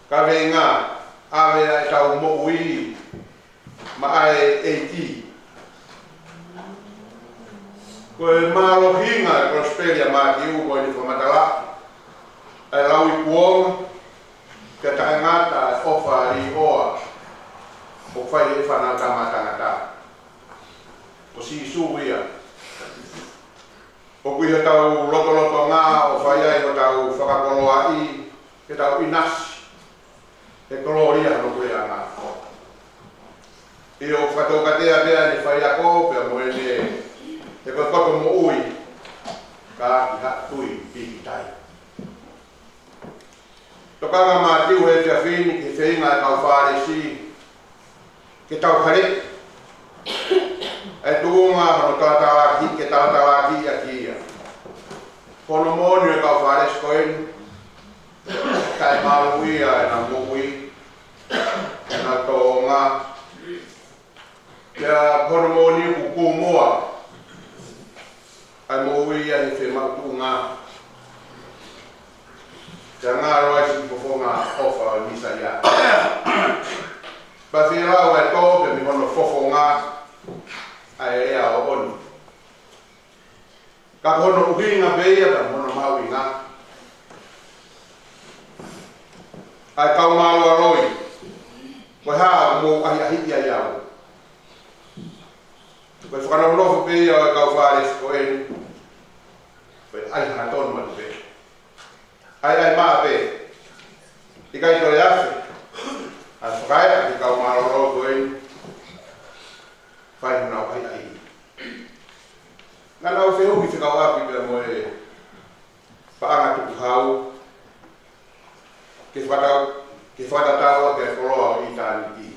Kaveinga: ʻAve ʻa ʻetau moʻui maʻa e ʻEiki. Ko e mālohinga e Kosipeli ʻa Mātiu ko eni fakamatala ʻa e lauikuonga, pea taʻengata e ʻofa ʻi ʻoa ʻoku fai ʻe he Fanautama ʻa Tangata. Ko Sīsū ia. ʻOku ʻi hotau lotolotonga ʻoku fai ai hotau fakakoloaʻi, ke tau ʻinasi he kolōlia hono puleʻanga. ʻIo, fakataukatea pea ne faiako pea mo ʻene, he ko e koto moʻui, ka ki ha tui pīkitai. Tokanga Mātiu he efiafi ni ki he feinga e kau Fālesi ke tau hale e tuʻunga hono talatalaki, ke talatalaki ʻaki ia. Ko hono moʻoni e kau Fālesi ko eni, taʻe maluʻia ʻenau moʻui, ʻenau tōʻonga. Pea ko hono moʻoni kuo kūmoa ʻa e moʻui ia he fiemaʻu tuʻunga. Pea ngalo ai siʻi fofonga ʻofa ʻo e Mīsaia. Pea fie lau ʻa e tō pē mei hono fofonga ʻa e lea ʻoʻoni. Ka ko hono ʻuhinga pē ia pea mo hono mahuʻinga. ʻA e kau mālualoi, ko e hā ʻoku mou ʻahiʻahiʻi ai au? Ko e fakanonofo pē ia ʻo e kau Fālesi ko eni. Ko e ʻai hangatonu atu pē. ʻAi, ʻai maʻa pē. ʻIkai toe afe ʻa e fakaeʻa ki he kau mālualoi ko eni. Fai honau ʻahiʻahi. Naʻa nau fehuʻi fekauʻaki pea mo e paʻanga tukuhau, ke fakatau, ke fakatatau ki he koloa ʻo ʻitāniti.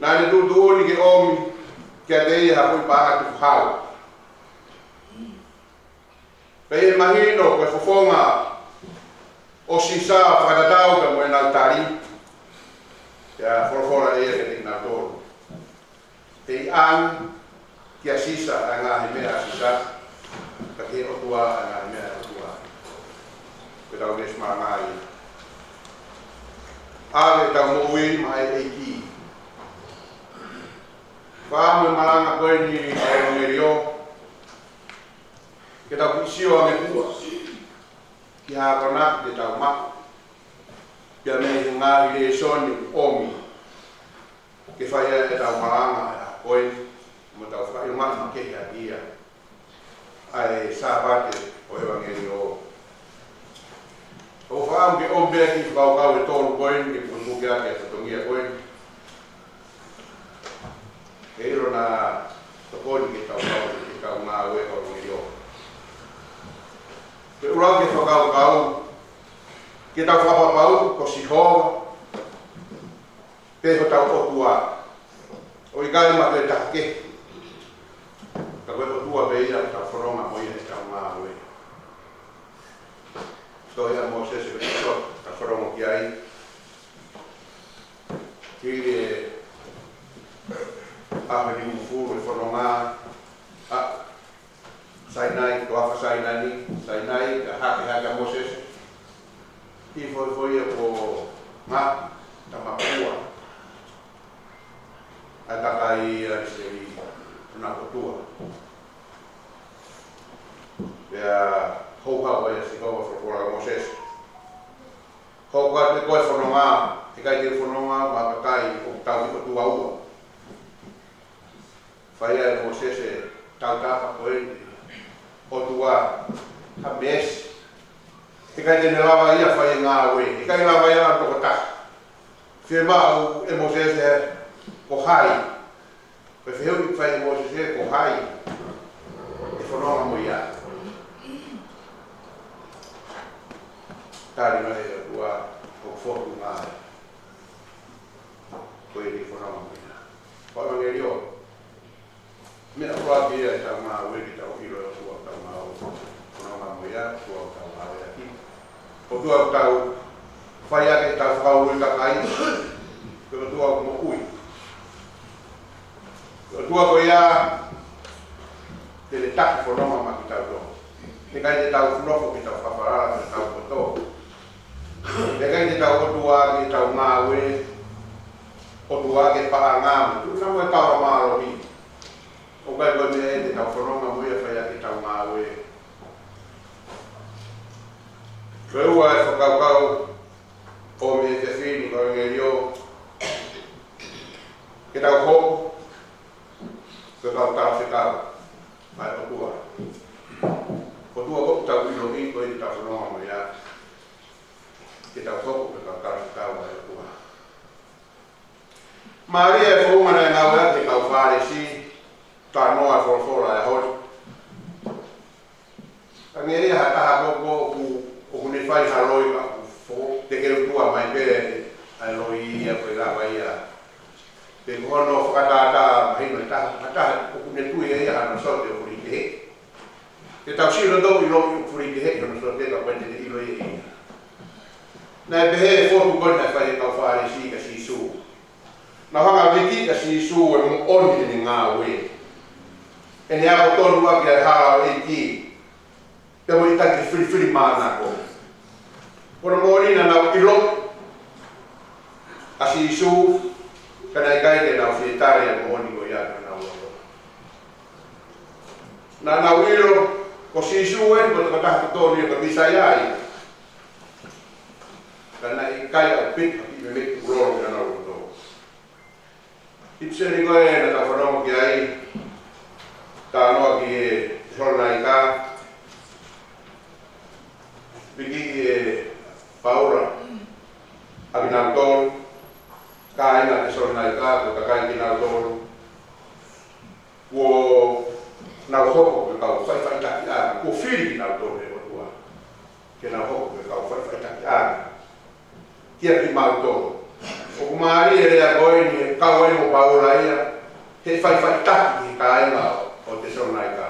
Naʻa ne tuʻutuʻuni ke ʻomi kiate ia ha foʻi paʻanga tukuhau. Pea ʻi he mahino ko e fofonga ʻo Sisa fakatatau pea mo ʻenau tali, pea folofola ʻe ia kiate kinautolu: Pea ʻoange kia Sisa ʻa e ngaahi meʻa ʻa Sisa, ka ki he ʻOtua ʻa e ngaahi meʻa ʻa e ʻOtua. Ko ʻetau veesi malanga ia. ʻAve ʻetau moʻui maʻa e ʻEiki. Fakaʻamu e malanga ko eni ʻa e ʻevangeliō, ke tau kiʻi sio ange pē ki he akonaki te tau maʻu, pea mei he ngaahi lēsoni ʻoku ʻomi ke fai ai ʻetau malanga ʻa e ʻaho ko eni, mo tau fakaʻilonga makehe ʻaki ia ʻa e Sāpate ʻo e ʻevangeliō. ʻOku ou fakaʻamu ke ʻomi pē kiʻi fakakaukau ʻe tolu ko eni ke pukepuke ʻaki e fatongia ko eni. Ke ʻilo naʻa tokoni ke tau kau, ke tau ngāue kau ʻevangeliō. Ke ʻuluaki fakakaukau, ke tau fakapapau ko Sihova pē hotau ʻOtua, ʻo ʻikai ma ke taha kehe. Ka ko e ʻOtua pē ia ʻoku tau fononga mo ia heʻetau ngāue. Tohi ʻa Mōsese ko e ʻEkisoto, tau fononga ki ai. Hili e ʻaho ʻe nimangofulu e fononga ʻa Sainai, toafa Sainani, Sainai, ka hake hake ʻa Mōsese. ʻI he foʻi foʻi ia ko Nga, Tamapua. ʻA e kakai ʻa ʻIsileli, ʻa e ʻOtua. Pea houhau ai ʻa Sihova folofola kia Mōsese: Hoko atu ʻe koe ʻo fononga, ʻe ʻikai te u fononga, mo e kakai ʻoku tau ʻi ʻOtua ua. Fai ai ʻe Mōsese tautapa ko eni, ʻOtua, ha meesi. ʻE ʻikai te ne lava ia ʻo fai e ngāue, ʻe ʻikai lava ia ʻo tokotaha. Fiemaʻu ʻe Mōsese ko hai. Ko e fehuʻi fai ʻe Mōsese ko hai ʻe fononga mo ia. Tali mai ʻe he ʻOtua ko e fotu ngāue. Ko eni ʻe fononga mo ia. Ko e ʻevangeliō. Meʻa ʻuluaki ia ʻetau ngāue ke tau ʻilo e ʻOtua ʻoku tau ngāue, fononga mo ia, ʻOtua ʻoku tau ngāueʻaki. ʻOtua ʻoku tau fai ʻaki ʻetau fakaului kakai, ko e ʻOtua ʻoku moʻui. Ko e ʻOtua ko ia te ne taki fononga maʻa kitautolu. He ʻikai te tau nofo ke tau fakafalala, ke tau koto. Pea ʻikai te tau ʻotua ki heʻetau ngāue, ʻotua ki he paʻanga, tuʻunga mo e tau mālohi. ʻOku ʻikai ko e meʻa ia te tau fononga mo ia fai ʻaki ʻetau ngāue. Ko e ua e fakakaukau ʻoku ou fie fili, kau ʻevangeliō, ke tau hoko ko e kau talafekau maʻa e ʻOtua. ʻOtua ʻoku tau ʻiloʻi ko e tau fononga mo ia, ke tau hoko ko e kau talafekau maʻa e ʻOtua. Mālie e founga naʻe ngāueʻaki ʻe he kau Fālesi, talanoa e folofola ʻo e ʻaho ni. Ka ngali ha taha ko ē ʻoku, ʻoku ne fai ha loi ka ʻoku fo, te ke utua mai pē ʻa e loi ia ko e lava ia. Pe ko hono fakatātā mahino ʻe taha, ha taha ʻoku ne tui ʻe ia hano sote ʻoku fuli kehe. Te tau sio ʻo ʻiloʻi ʻoku fuli kehe hono sote ka ʻoku ʻikai te ne ʻilo ia ia. Naʻe pehē e fotu ko ē naʻe fai ʻe he kau Fālesi kia Sīsū. Naʻa nau hanga ʻo viki kia Sīsū e moʻoni ʻene ngāue, ʻene ako tonu ʻaki ʻa e hala ʻo e ʻEiki, pea mo e taki filifilimānako. Ko hono moʻoni naʻa nau ʻilo ʻa Sīsū, ka naʻe ʻikai ke nau fie tali e moʻoni ko ia ki honau loto. Naʻa nau ʻilo ko Sīsū eni ko e tokotaha totonu ia, ko e Mīsaia ia. Ka naʻe ʻikai ʻaupito ha kiʻi meimei tukulolo ki honau loto. ʻIpiseli ko ē naʻa tau fanongo ki ai, talanoa ki he Tesalonaika, viki ʻe Paula ʻa kinautolu, kāinga Tesalonaika, ko e kakai kinautolu, kuo nau hoko ko e kau faʻifaʻitakiʻanga, kuo fili kinautolu ʻe he ʻOtua ke nau hoko ko e kau faʻifaʻitakiʻanga kia kimautolu. ʻOku mālie e lea ko eni he kau ai mo Paula ia, he faʻifaʻitaki ki he kāinga ʻo Tesalonaika.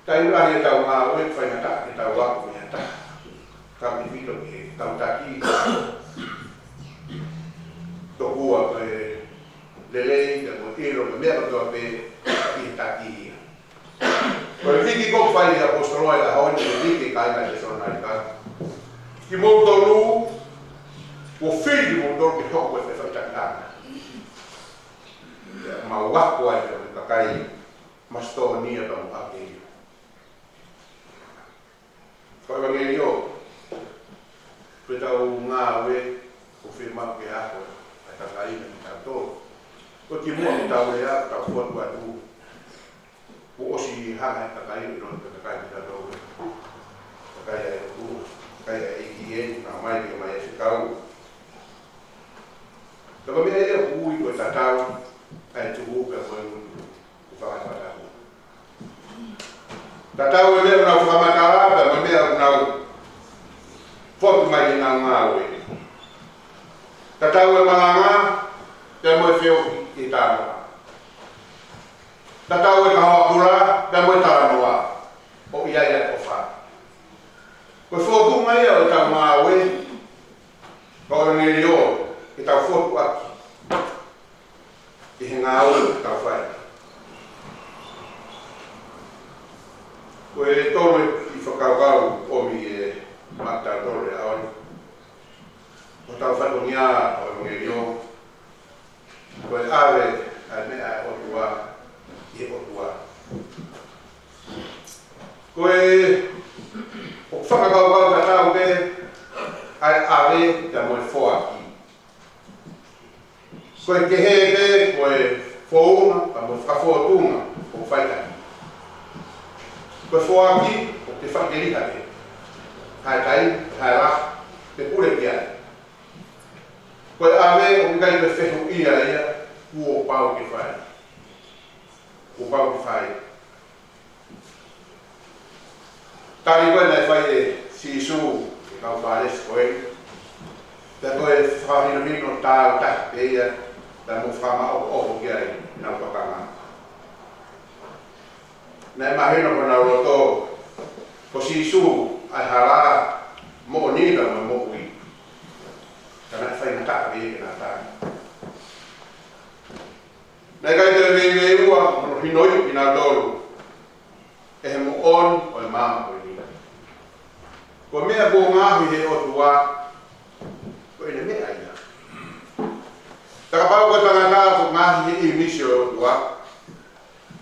Taimi lahi ʻetau ngāue ʻoku faingataʻa ke tau ako mei ha taha, kae ʻikai ke tau taki. Tokua ko e lelei, ka ko e ʻilo, ko e meʻa kotoa pē ʻoku taki ia. Ko e viki ko ē ʻoku fai ʻe he ʻaposetolo ʻi he ʻaho ni, ko e viki ki he kāinga Tesalonaika. Kimoutolu, kuo fili kimoutolu ke hoko ko e faʻifaʻitakiʻanga. Mau ako ai ki he kakai Masitōnia pea mo ʻAkeia. Kau ʻevangeliō, ko ʻetau ngāue ʻoku fiemaʻu ke ako ʻa e kakai maʻatautolu. Ko e kimuʻa ke tau lea, tau fotu atu, kuo ʻosi hanga ʻe he kakai ʻo ʻilo ko e kakai maʻatautolu, kakai ʻa e ʻOtua, kakai ʻa e ʻEiki eni, naʻa nau ō mai ke ʻomai e fekau. Ka ko e meʻa ia ʻoku ui ko e tatau ʻa e tuhu pea mo e ngutu. Ko e fakatātā. Tatau e meʻa ʻoku nau fakamatala, pea mo e meʻa ʻoku nau fotu mai ʻi heʻenau ngāue. Tatau e malanga, pea mo e feohi ki he talanoa. Tatau e kahoa kula, pea mo e talanoa ʻoku ʻi ai ʻa e ʻofa. Ko e fotunga ia ʻo ʻetau ngāue, kau ʻevangeliō, ke tau fotu ʻaki ʻi he ngāue ʻoku tau fai. Ko e tolu e kiʻi fakakaukau ʻoku ʻomi ʻe maʻatautolu he ʻaho ni. Ko hotau fatongia kau ʻevangeliō, ko e ʻave ʻa e meʻa ʻa e ʻOtua ki he ʻOtua. Ko e, ʻoku fakakaukau tatau pē ʻa e ʻave pea mo e foaki. Ko e kehe pē ko e founga, pea mo e fakafotunga ʻoku fai ʻaki. Ko e foaki, ʻoku ke faʻiteliha pē. Haʻu e taimi, haʻu e lahi, ke pule ki ai. Ko e ʻave, ʻoku ʻikai ko e fehuʻia ia, kuo pau ke fai. Kuo pau ke fai. Tali ko ē naʻe fai ʻe Sīsū ki he kau Fālesi ko ē. Pea ko e fakahinohino tāutaha pē ia, pea mo fakamaʻopoʻopo ki ai ʻenau tokanga. Naʻe mahino ko honau loto, ko Sīsū ʻa e hala, moʻoni pea mo e moʻui. Ka naʻe faingataʻa pē ia ke nau tali. Naʻe ʻikai toe veiveiua hono hinoiʻi kinautolu ʻe he moʻoni ʻo e maama ko eni. Ko e meʻa kuo ngaohi ʻe he ʻOtua, ko ʻene meʻa ia. Ka kapau ko e tangata kuo ngaohi ʻe he ʻīmisi ʻo e ʻOtua,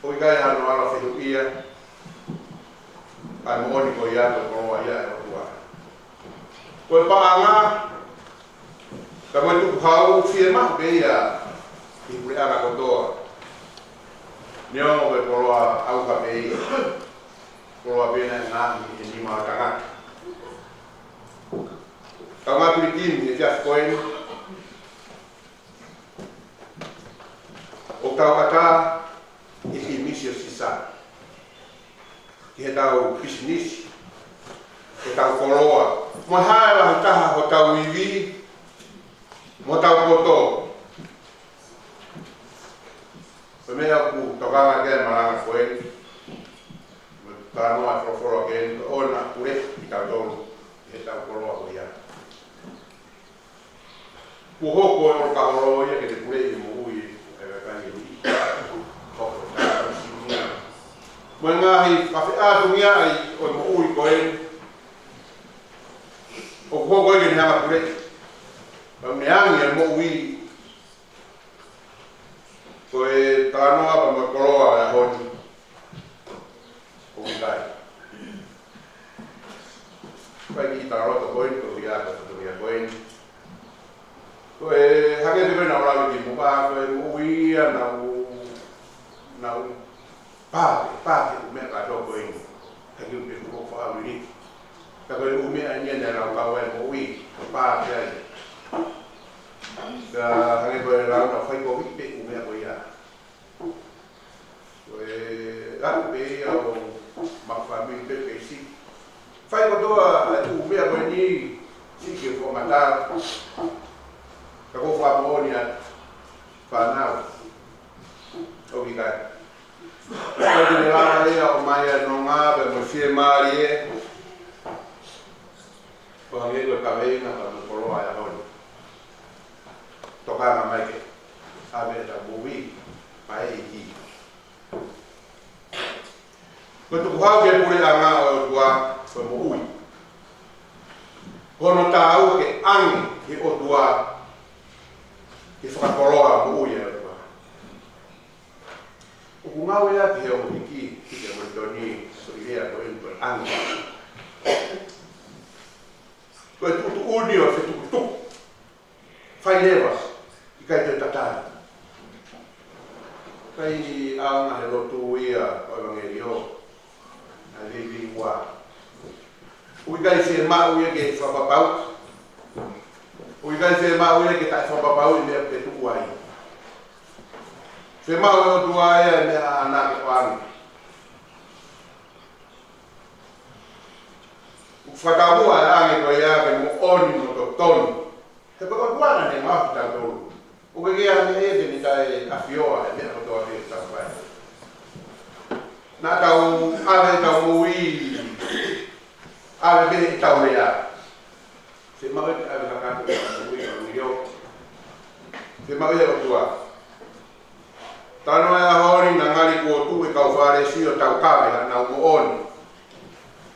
ʻoku ʻikai hano ala fehuʻia ʻa e moʻoni ko ia, ko e koloa ia ʻa e ʻOtua. Ko e paʻanga, ka mo e tukuhau, fiemaʻu pē ia ʻi he puleʻanga kotoa. Neongo ko e koloa ʻauha pē ia, koloa pē naʻe ngaohi ʻe he nima ʻo e tangata. Kaungā Pilikimi, ʻi he efiafi ko eni, ʻoku tau ʻatā ʻi he ʻīmisi ʻo Sisa ki heʻetau pisinisi, heʻetau koloa, mo e hā e lahi taha hotau ivi, mo hotau poto. Ko e meʻa ʻoku tokanga ki ai e malanga ko eni, mo e talanoa e folofola ko eni, ko e ʻoua naʻa puleʻi kitautolu ʻe heʻetau koloa ko ia. Kuo hoko e ʻolokaholo ia ke te puleʻi e moʻui ʻa e kakai ʻe niʻihi. Hoko e taʻasini ia mo e ngaahi fakafeʻātungiaʻi ʻo e moʻui ko eni, ʻoku hoko ia ke ne hanga puleʻi. Pea ʻoku ne angi e moʻui. Ko e talanoa pea mo e koloa ʻo e ʻaho ni, ʻoku ʻikai. Ko e kiʻi talaloto ko eni, ko ia ko e fatongia ko eni. Ko e hangē pē ko ē naʻa ku lave ki muʻa, ko e moʻui ia naʻa ku, naʻa ku pā, pā ki he ʻū meʻa kātoa ko eni. Ka kiu pē kuo faʻa lili. Ka ko e ʻū meʻa eni naʻa ku kau ai moʻui, pā ki ai. Ka hangē ko e lau naʻa ku fai kovi pē ʻū meʻa ko ia. Ko e lau pē ia ʻo maʻu fāmili pē kei siʻi. Fai kotoa e ʻū meʻa ko eni, siʻi ke fua mata. Ka ko e fakamoʻoni ʻa e fānau, ʻoku ʻikai. Ka te ne lava ia ʻo ʻomai ʻa e nonga pea mo e fiemālie, ʻo hangē ko e kaveinga pea mo e koloa ʻo e ʻaho ni. Tokanga mai ke ʻave ʻetau moʻui maʻa e ʻEiki. Ko e tukuhau ki he puleʻanga ʻo e ʻOtua, ko e moʻui. Ko hono taau ke angi ki he ʻOtua, ke fakakoloa moʻui ʻa e ʻOtua. ʻOku ngāueʻaki ʻe he ongo hiki, hiki ʻa Molitoni, ko e lea ko eni ko e angi. Ko e tuʻutuʻuni ʻo e fetukutuku. Fai leva, ʻikai toe tatali. Kai ʻaonga he lotu ia ʻo e ʻevangeliō, naʻe veiveiua. ʻOku ʻikai fiemaʻu ia ke fakapapauʻi. ʻOku ʻikai fiemaʻu ia ke taʻefakapapauʻi e meʻa ʻoku te tuʻu ai. Fiemaʻu ʻe he ʻOtua ia e meʻa ʻaʻana ke ʻoange. ʻOku fakamuʻa e angi ko ia ke moʻoni mo totonu. He ko e ʻOtua naʻa ne ngaohi kitautolu. ʻOku ʻikai ha meʻa ia ke ne taʻeʻafioʻi e meʻa kotoa pē ʻoku tau fai. Naʻa tau ʻave ʻetau moʻui, ʻave pē ʻetau lea. Fiemaʻu ke ʻave kakato ʻetau moʻui ʻo ngirio. Fiemaʻu ʻe he ʻOtua. Talanoa e ʻaho ni, naʻe ngali kuo tuʻu e kau Fālesi ʻo taukave haʻanau moʻoni.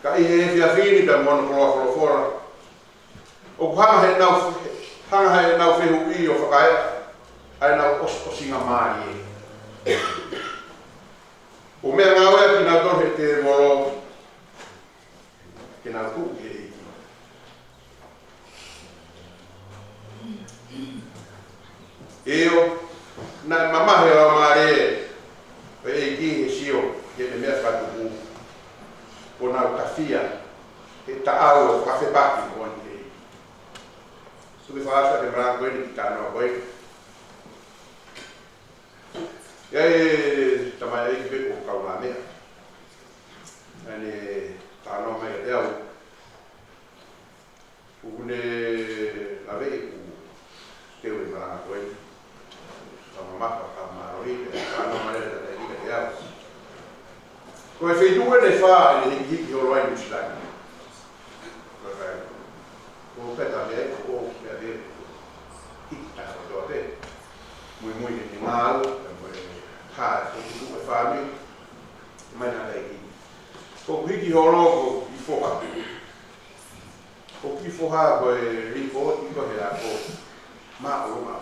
Ka ʻi he efiafi ni pea mo hono koloa folofola, ʻoku hanga heʻenau, hanga heʻenau fehuʻi ʻo fakaeʻa ʻa ʻenau ʻos-, ʻosinga mālie. ʻO meʻangāueʻaki kinautolu ʻe he tēvolo ke nau tuʻu ki he ʻEiki. ʻIo, naʻe mamahi e Laumālie ʻo e ʻEiki he sio ki heʻene meʻa fakatupu, ʻo nau tafia he taʻau ʻo e fakafepaki moʻoni ki he ʻEiki. Tuku ke fakaʻosi ʻaki e malanga ko eni ki he talanoa ko eni. ʻI ai e tamaioʻeiki pē ko Kaunamea, naʻa ne talanoa mai kiate au. ʻOku ne laveʻi ʻeku teu e malanga ko eni. Ka mamafa ka mālohi pē, ka no mare ta te ika te au. Ko e feituʻu eni ʻe fā ʻe hikihiki holo ai Nuʻusila ni. Ko e fai. Ko peta me ko pea me hiki takotoa pē. Muimui ke te ngāu, mo e hā, ko e tuʻu e fāmili. Mai na te hiki. Ko hiki holo ko i foha. ʻOku kiʻi foha ko e lipooti ko ē he ako māʻolunga.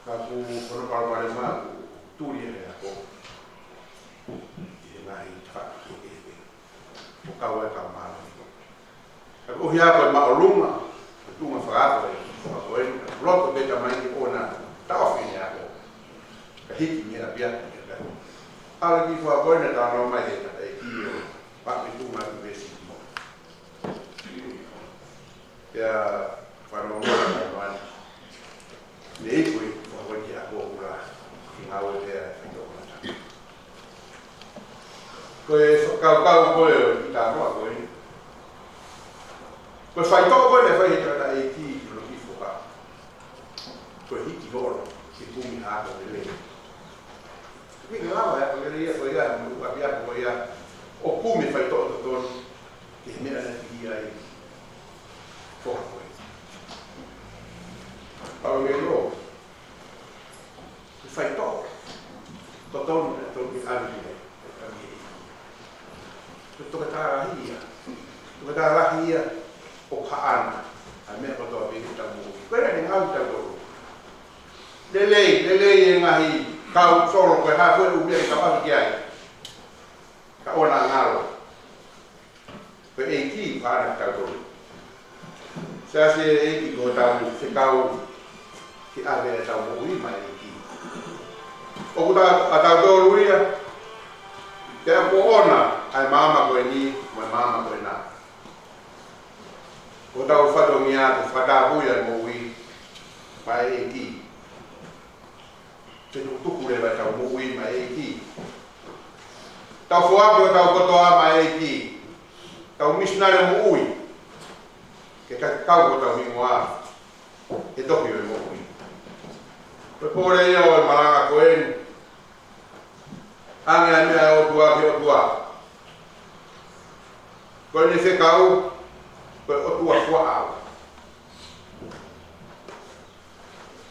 Ka ʻoku hono palopalema ʻoku tuli he ako ʻi he ngaahi tafaʻaki kehekehe. ʻO kau ai ka māʻolunga. Ka ko e ako māʻolunga, ko e tuʻunga fakaako e, ko e, ko e loto pē tamai ke ʻoua naʻa taʻofi ʻene ako. Ka hiki mei ai pē ia. ʻAlu ki he foha ko ē naʻe talanoa mai he tangataʻeiki ʻo pake tuʻunga ʻi he veesi. Pea fanongo mai ʻa Ioane. Ne iku e foha ko ē ki he ako ʻo ʻuhinga ʻo e pea ʻi tō mata. Ko e fakakaukau ko ē ʻo e kiʻi talanoa ko ē. Ko e faitoʻo ko ē naʻe fai he tangataʻeiki ki hono kiʻi foha. Ko e hiki holo ke kumi ha ako lelei. Hiki lava e ako lelei ia ko ia, mo e ʻapiako ko ia, ʻo kumi e faitoʻo totonu ki he meʻa naʻe fili ai e foha ko ē. Pau ke lo, ko e faitoʻo totonu naʻe totonu ke ʻave ki ai. Ko e toketā lahi ia. Toketā lahi ia ʻoku ʻaʻana ʻa e meʻa kotoa pē ʻi heʻetau moʻui. Ko e ʻuhinga ʻetau moʻui. Lelei, lelei e ngaahi kau solo ko e hā ko e ʻū meʻa ke tau ʻave ki ai. Ka ʻoua naʻa ngalo. Ko e ʻEiki ʻoku ʻaʻana kitautolu. Siasi, ʻEiki ko hotau fekau ke ʻave ʻetau moʻui maʻa e ʻEiki. ʻOku ta-, ʻatautolu ia, pea ʻoku ʻoʻona ʻa e maama ko eni mo e maama ko ena. Ko hotau fatongia ke fakatapui ʻa e moʻui maʻa e ʻEiki. Ke tukutuku leva ʻetau moʻui maʻa e ʻEiki. Tau foaki hotau kotoa maʻa e ʻEiki. Tau misinale moʻui. Ke ka-, kau hotau hingoa he tohi ʻo e moʻui. Ko e pole ia ʻo e malanga ko eni. ʻAnge ʻa e meʻa ʻa e ʻOtua ki he ʻOtua. Ko ʻene fekau, ko e ʻOtua fuaʻau.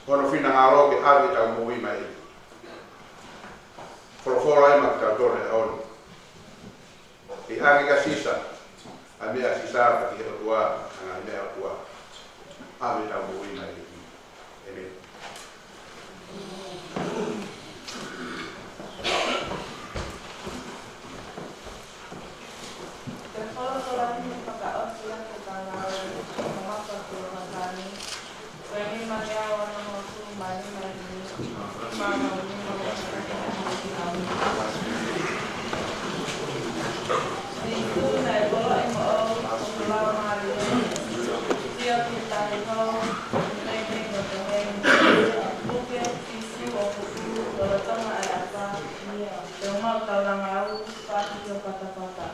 Ko hono finangalo ke ʻave ʻetau moʻui maʻa e ʻEiki. Folofola ia maʻa kitautolu he ʻaho ni. ʻE ʻange kia Sisa ʻa e meʻa ʻa Sisa, pea ki he ʻOtua ʻa e meʻa ʻa e ʻOtua. ʻAve ʻetau moʻui maʻa e ʻEiki. ʻĒmeni. Ko e folofola ni naʻe fakaʻosi ʻaki ʻetau ngāue ʻi he mamafa kuo fakani. Ko e nima ngeau onongofulu mā nima ʻi he nima ngeau nima. Sīsū naʻe koloaʻia mo ʻoku lau mālie. Sio ki he tahi hou, ʻi he tahi hou, ʻi he tahi hou. Puke, Sīsū ʻoku puke, lolotonga ʻa e ʻapā. Te u maʻu taulanga au, paki ki ho fatafata.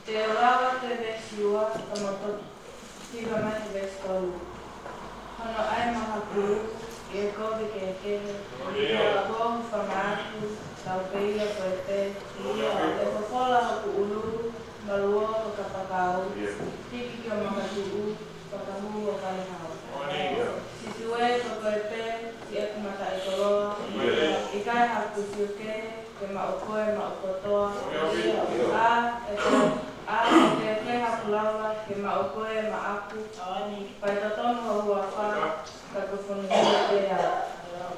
Te u lau atu e veesi ua, ka mou toki hiva mai he veesi tolu. Hono ʻai mahaku ʻi he kovi kehekehe, ʻa e kohu fanga atu, tau pē ia ko e pē, ʻe fofola hoku ʻulu, maluʻo ho kapakau, hiki ki ho makatuʻu, fakahū ho kaihau. Sīsū ē, ko koe pē, siʻeku mataʻikoloa, ʻikai haku sio kehe, ke maʻu koe maʻu kotoa. ʻA, ʻe, ʻa, ʻe kehekehe haku lava, ke maʻu koe maʻaku. Faitotonu ho huafa, ka ko e fonu hia pē au.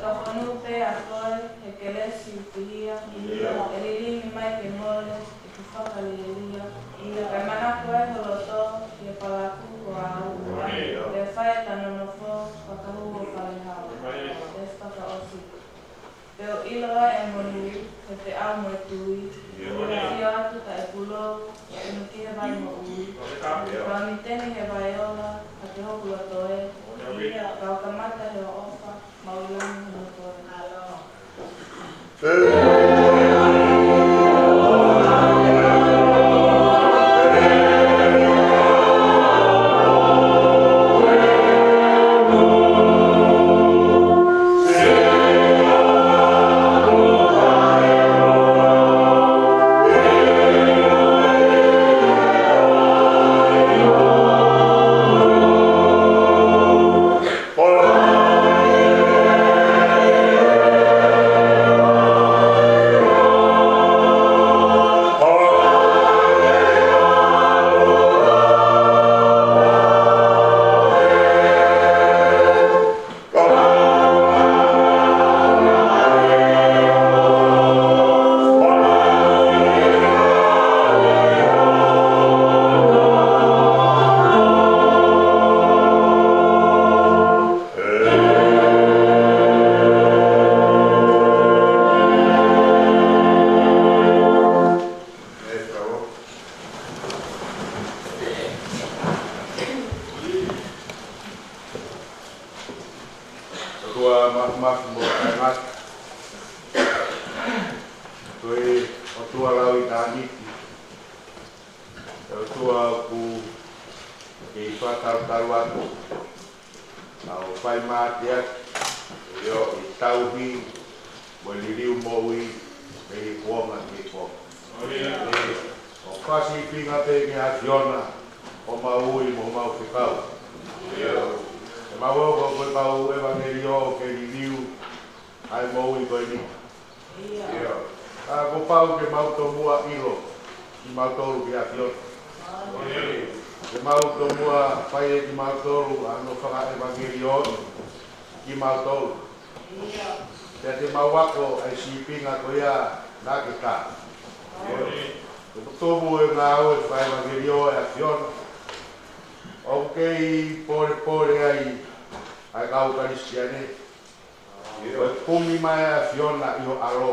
Ka fonu pē ʻa koe he kelesi pihia, ʻe lilimi mai ke mole ʻeku fakalielia. Kae manako ai ho loto ʻi he palakū ko au, pea fai ʻeta nonofo fakahū ʻo palehau. Pea fakaʻosi. Pea u ʻilo ʻa e monū, he peau mo e tui, ʻio atu taʻepūlou, ʻunu ki he vai moʻui. Kau miteni he vai ola, ʻa ke hoku loto ē, kau kamata he ʻofa, mau ʻiloange hono toe. ʻOtua mafimafi mo taʻengata. Ko e ʻOtua lau ʻitāniti. ʻE ʻOtua ʻoku ke fakatautau atu. ʻA ʻo fai mateaki. ʻIo, ʻi he tauhi mo e liliu moʻui, mei he kuonga ki he kuonga. ʻOku fai sīpinga pē ki he ʻAfiona, ʻo mau ui mo mau fekau. ʻIo. Ke mau ō ko e mau ʻevangeliō ke liliu ʻa e moʻui ko eni. ʻIo. Ka kuo pau ke mau tomuʻa ʻilo kimautolu ki he ʻAfiona. Ke mau tomuʻa fai ʻe kimautolu ʻa hono fakaʻevangeliō kimautolu. Pea te mau ako ʻa e sīpinga ko ia naʻa ke tā. Ko e tomuʻa e ngāue fakaʻevangeliō ʻa e ʻAfiona. ʻOku kei polepole ai ʻa e kau Kalisitiane. Ko e kumi mai ʻa e ʻAfiona ʻi ho ʻAlo.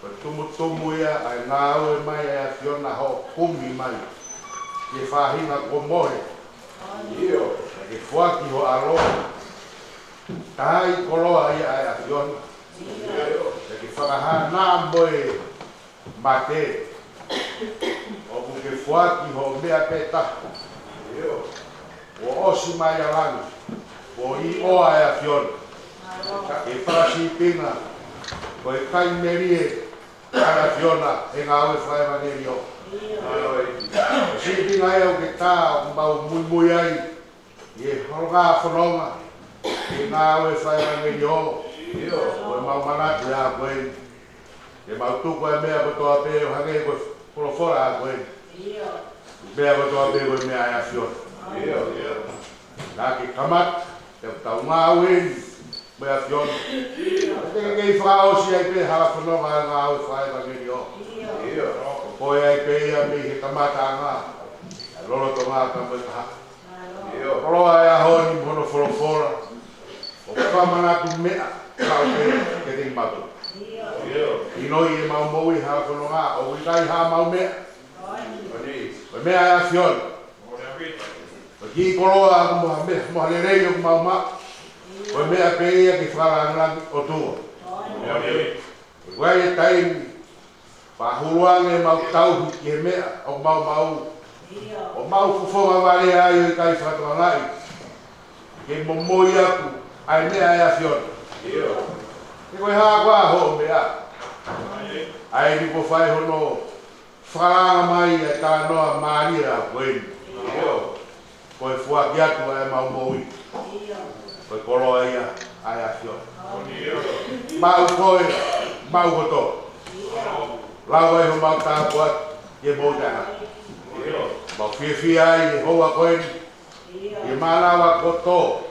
Ko e tumutumu ia ʻa e ngāue mai ʻa e ʻAfiona hoʻo kumi mai ki he faʻahinga kuo mohe. ʻIo. Pea ke foaki ho ʻAlo. Taʻekoloa ia ʻa e ʻAfiona. ʻIo. Pea ke fakahā naʻa mo e mate. ʻOku ke foaki hoʻo meʻa pē taha. ʻIo. Kuo ʻosi mai ʻa langi. Kuo ʻiʻoa ʻa e ʻAfiona. Ke fai sīpinga. Ko e kai melie ʻa e ʻAfiona he ngāue fakaʻevangeliō. Sīpinga ʻoku ke tā ʻoku mau muimui ai ʻi he holonga fononga, ʻi he ngāue fakaʻevangeliō. ʻIo. Ko e mau manatu ʻa ko ē. Ke mau tuku ʻa e meʻa kotoa pē ʻo hangē ko e folofola ʻa ko ē. ʻIo. Meʻa kotoa pē ko e meʻa ʻa e ʻAfiona. ʻIo. Naʻa ke kamata, te tau ngāue ni mo e ʻAfiona. Te ke kei fakaʻosi ai pē hala fononga ʻa e ngāue fakaʻevangeliō. ʻIo. Ko koe ai pē ia mei he kamataʻanga, lolotonga ka mo e kahaʻu. ʻIo. Koloa e ʻaho ni mo hono folofola. ʻOku fakamanatu meʻa, kau pē ke te mau. ʻIo. ʻInoʻi ʻemau moʻui hala fononga, ʻoku ʻikai haʻamau meʻa. Ko e meʻa ʻa e ʻAfiona. Ko e kiʻi koloa ʻoku mo ha meʻa, mo ha lelei ʻoku mau maʻu. Ko e meʻa pē ia ke fakalāngilangi ʻOtua. Ko e ʻai e taimi, fakahuluange ʻemau tauhi ki he meʻa ʻoku mau maʻu. ʻO mau fofonga vale ai ʻo ʻikai fakatokangaʻi. Ke momoi atu ʻa e meʻa ʻa e ʻAfiona. ʻIo. He ko e hā koā hoʻo meʻa. ʻA eni kuo fai hono fakalanga mai ʻa e talanoa mālie ʻa ko eni. ʻIo. Ko e foaki atu ʻa ʻemau moʻui. Ko e koloa ia ʻa e ʻAfiona. Maʻu koe, maʻu kotoa. Lau ai homau tāpuaki, ke mou tana. Mau fiefia ai he houa ko eni. ʻI he mānava kotoa.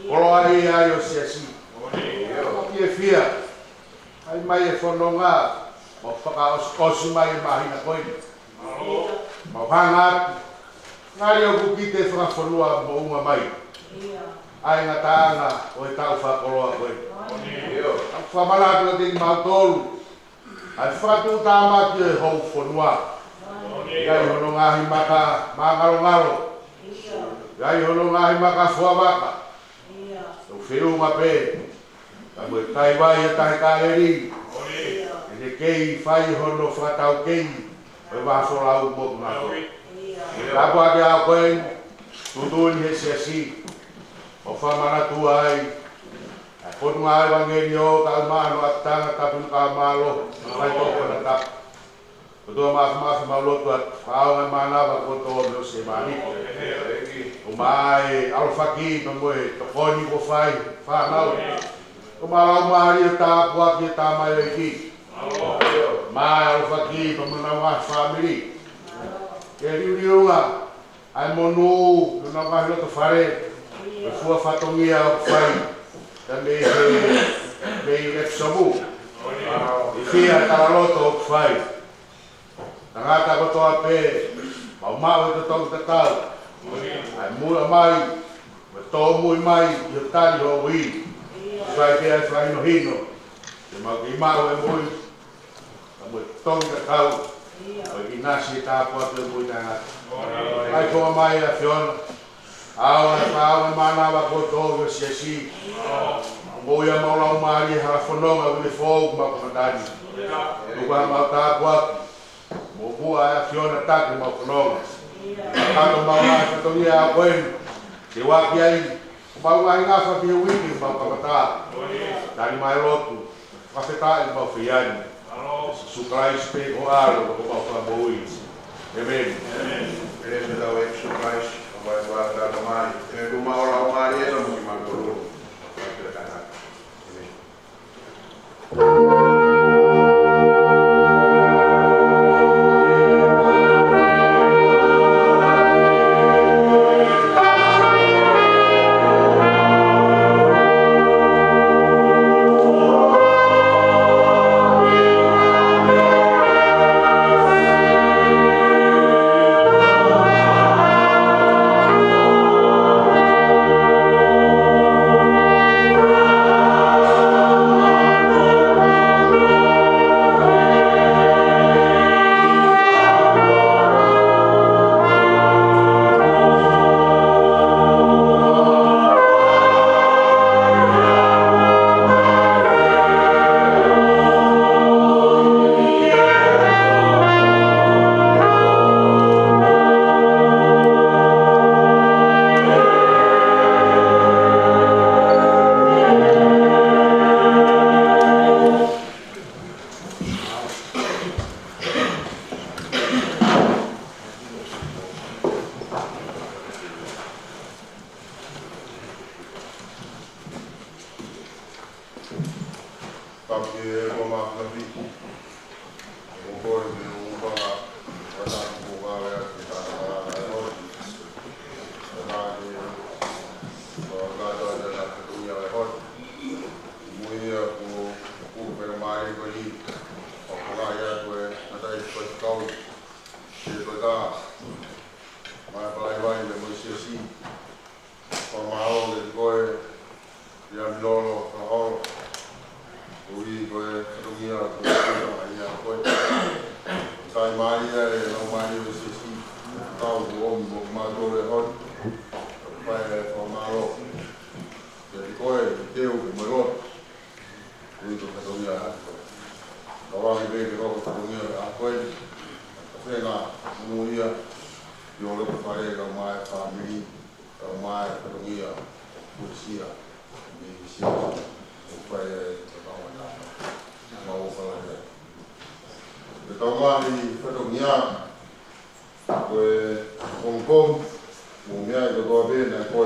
Koloaʻia ai ʻo e siasi. ʻOku fiefia ai mai e fononga, mau fakaʻosiʻosi mai e māhina ko eni. Mau hanga atu, ngali ʻoku kite fakafonua moʻunga mai ʻa e ngataʻanga ʻo e taʻu fakakoloa ko eni. Mau fakamanatu atu kimautolu ʻa e fakatuʻutāmaki ʻo e houfonua. ʻI ai hono ngaahi maka māngalongalo, ʻi ai hono ngaahi maka fuavaka, ʻo feʻunga pē ka mo e kaivai ʻa Tahi Kāleli, ʻene kei fai hono fakataukei ʻo e vahafolau mo e ngako. Tāpuaki ʻa e ko eni, tuʻutuʻuni he siasi, ʻo fakamanatu ai ʻa e potungāue ʻevangeliō kae ʻumaʻā hono ʻapitanga tapu ʻo e mālō, ʻa e toko na tapu. ʻOtua Māfimafi, mau lotu atu, fakaʻaonga e mānava kuo tō mei he ʻosi e mānava. ʻUmaʻā e ʻalofaki pea mo e tokoni kuo fai, fānau. ʻUmaʻā e laumālie ʻo e tāpuaki ʻa e tamaioʻeiki. ʻUmaʻā e ʻalofaki pea mo honau ngaahi fāmili. Ke liuliunga ʻa e monū ʻi honau ngaahi loto fale, ʻi he fua fatongia ʻoku fai, ka mei he, mei he ʻepisomu. ʻI he fie talaloto ʻoku fai. Tangata kotoa pē, mau maʻu e totongi tatau. ʻA e muimui mai, mo e tōmui mai ʻi hoʻo tali hoʻo ui. Fai pē ʻa e fakahinohino, ke mau kei maʻu e moʻui ka mo e totongi tatau, ʻo e ʻinasi e tāpuaki ʻo e moʻui taʻengata. ʻAi ko mai ʻa e ʻAfiona, ʻaonga e fakaʻaonga e mānava kuo tō mei he siasi. Moʻui ʻa e mau laumālie he hala fononga ʻo e uike foʻou kuo mau kamata ni. Tuku ʻa e mau tāpuaki, mo muʻa ʻa e ʻAfiona taki ʻemau fononga. Kakato ʻemau ngaahi fatongia ko eni, ke uaki ai ʻemau ngaahi ngafa ki he uike kuo mau kamata. Tali mai e lotu, fakafetaʻi ʻemau fai ni. Sīsū Kalaisi pē ko ho ʻAlo, ko homau Fakamoʻui. ʻĒmeni. ʻĒmeni. Pea ʻe tau ʻEiki Sīsū Kalaisi, ʻa e ʻOtua ʻa e Tamai, ʻa e ʻOtua ʻo e Laumālie, ʻa e ʻOtua ʻoku ʻiate kimoutolu. ʻĒmeni. Tapu ki he ʻOtua Māfimafi. ʻOku ou kole ke u hūfanga ʻo tapu ki he ʻOtua ʻi he taʻataʻa ʻo e ʻaho ni. Pea ke u fakatapu atu ʻa e fatongia ʻo e ʻaho ni. Mo ia kuo ʻoku pena mai ko eni. ʻOku lahi atu e ngataʻi faifekau. Ke toka. Mai Palaivai mo e siasi. Fakamālō kiate koe, ʻIa Milolo Fakaholo. Koeʻuhi ko e fatongia kuo u ʻoatu kiate koe. Kae ʻumaʻā e laumālie ʻo e siasi. Kau kuo ʻomi mo kimautolu he ʻaho ni. Kae fai e fakamālō kiate koe, ʻi he teu mo e lotu. Koeʻuhi ko e fatongia ʻa koe. Ka ʻoange pē ke hoko ko e fatongia ʻa koe. Ka fenga monūʻia, ʻi ho loto fale kae ʻumaʻā e fāmili. Kae ʻumaʻā e fatongia ʻoku uesia mei he siasi ʻoku fai ai e tau ʻatā. Mau ʻofa lahi atu. Ko e tau ngaahi fatongia, ko e pongipongi, mou meaʻi kotoa pē naʻe ko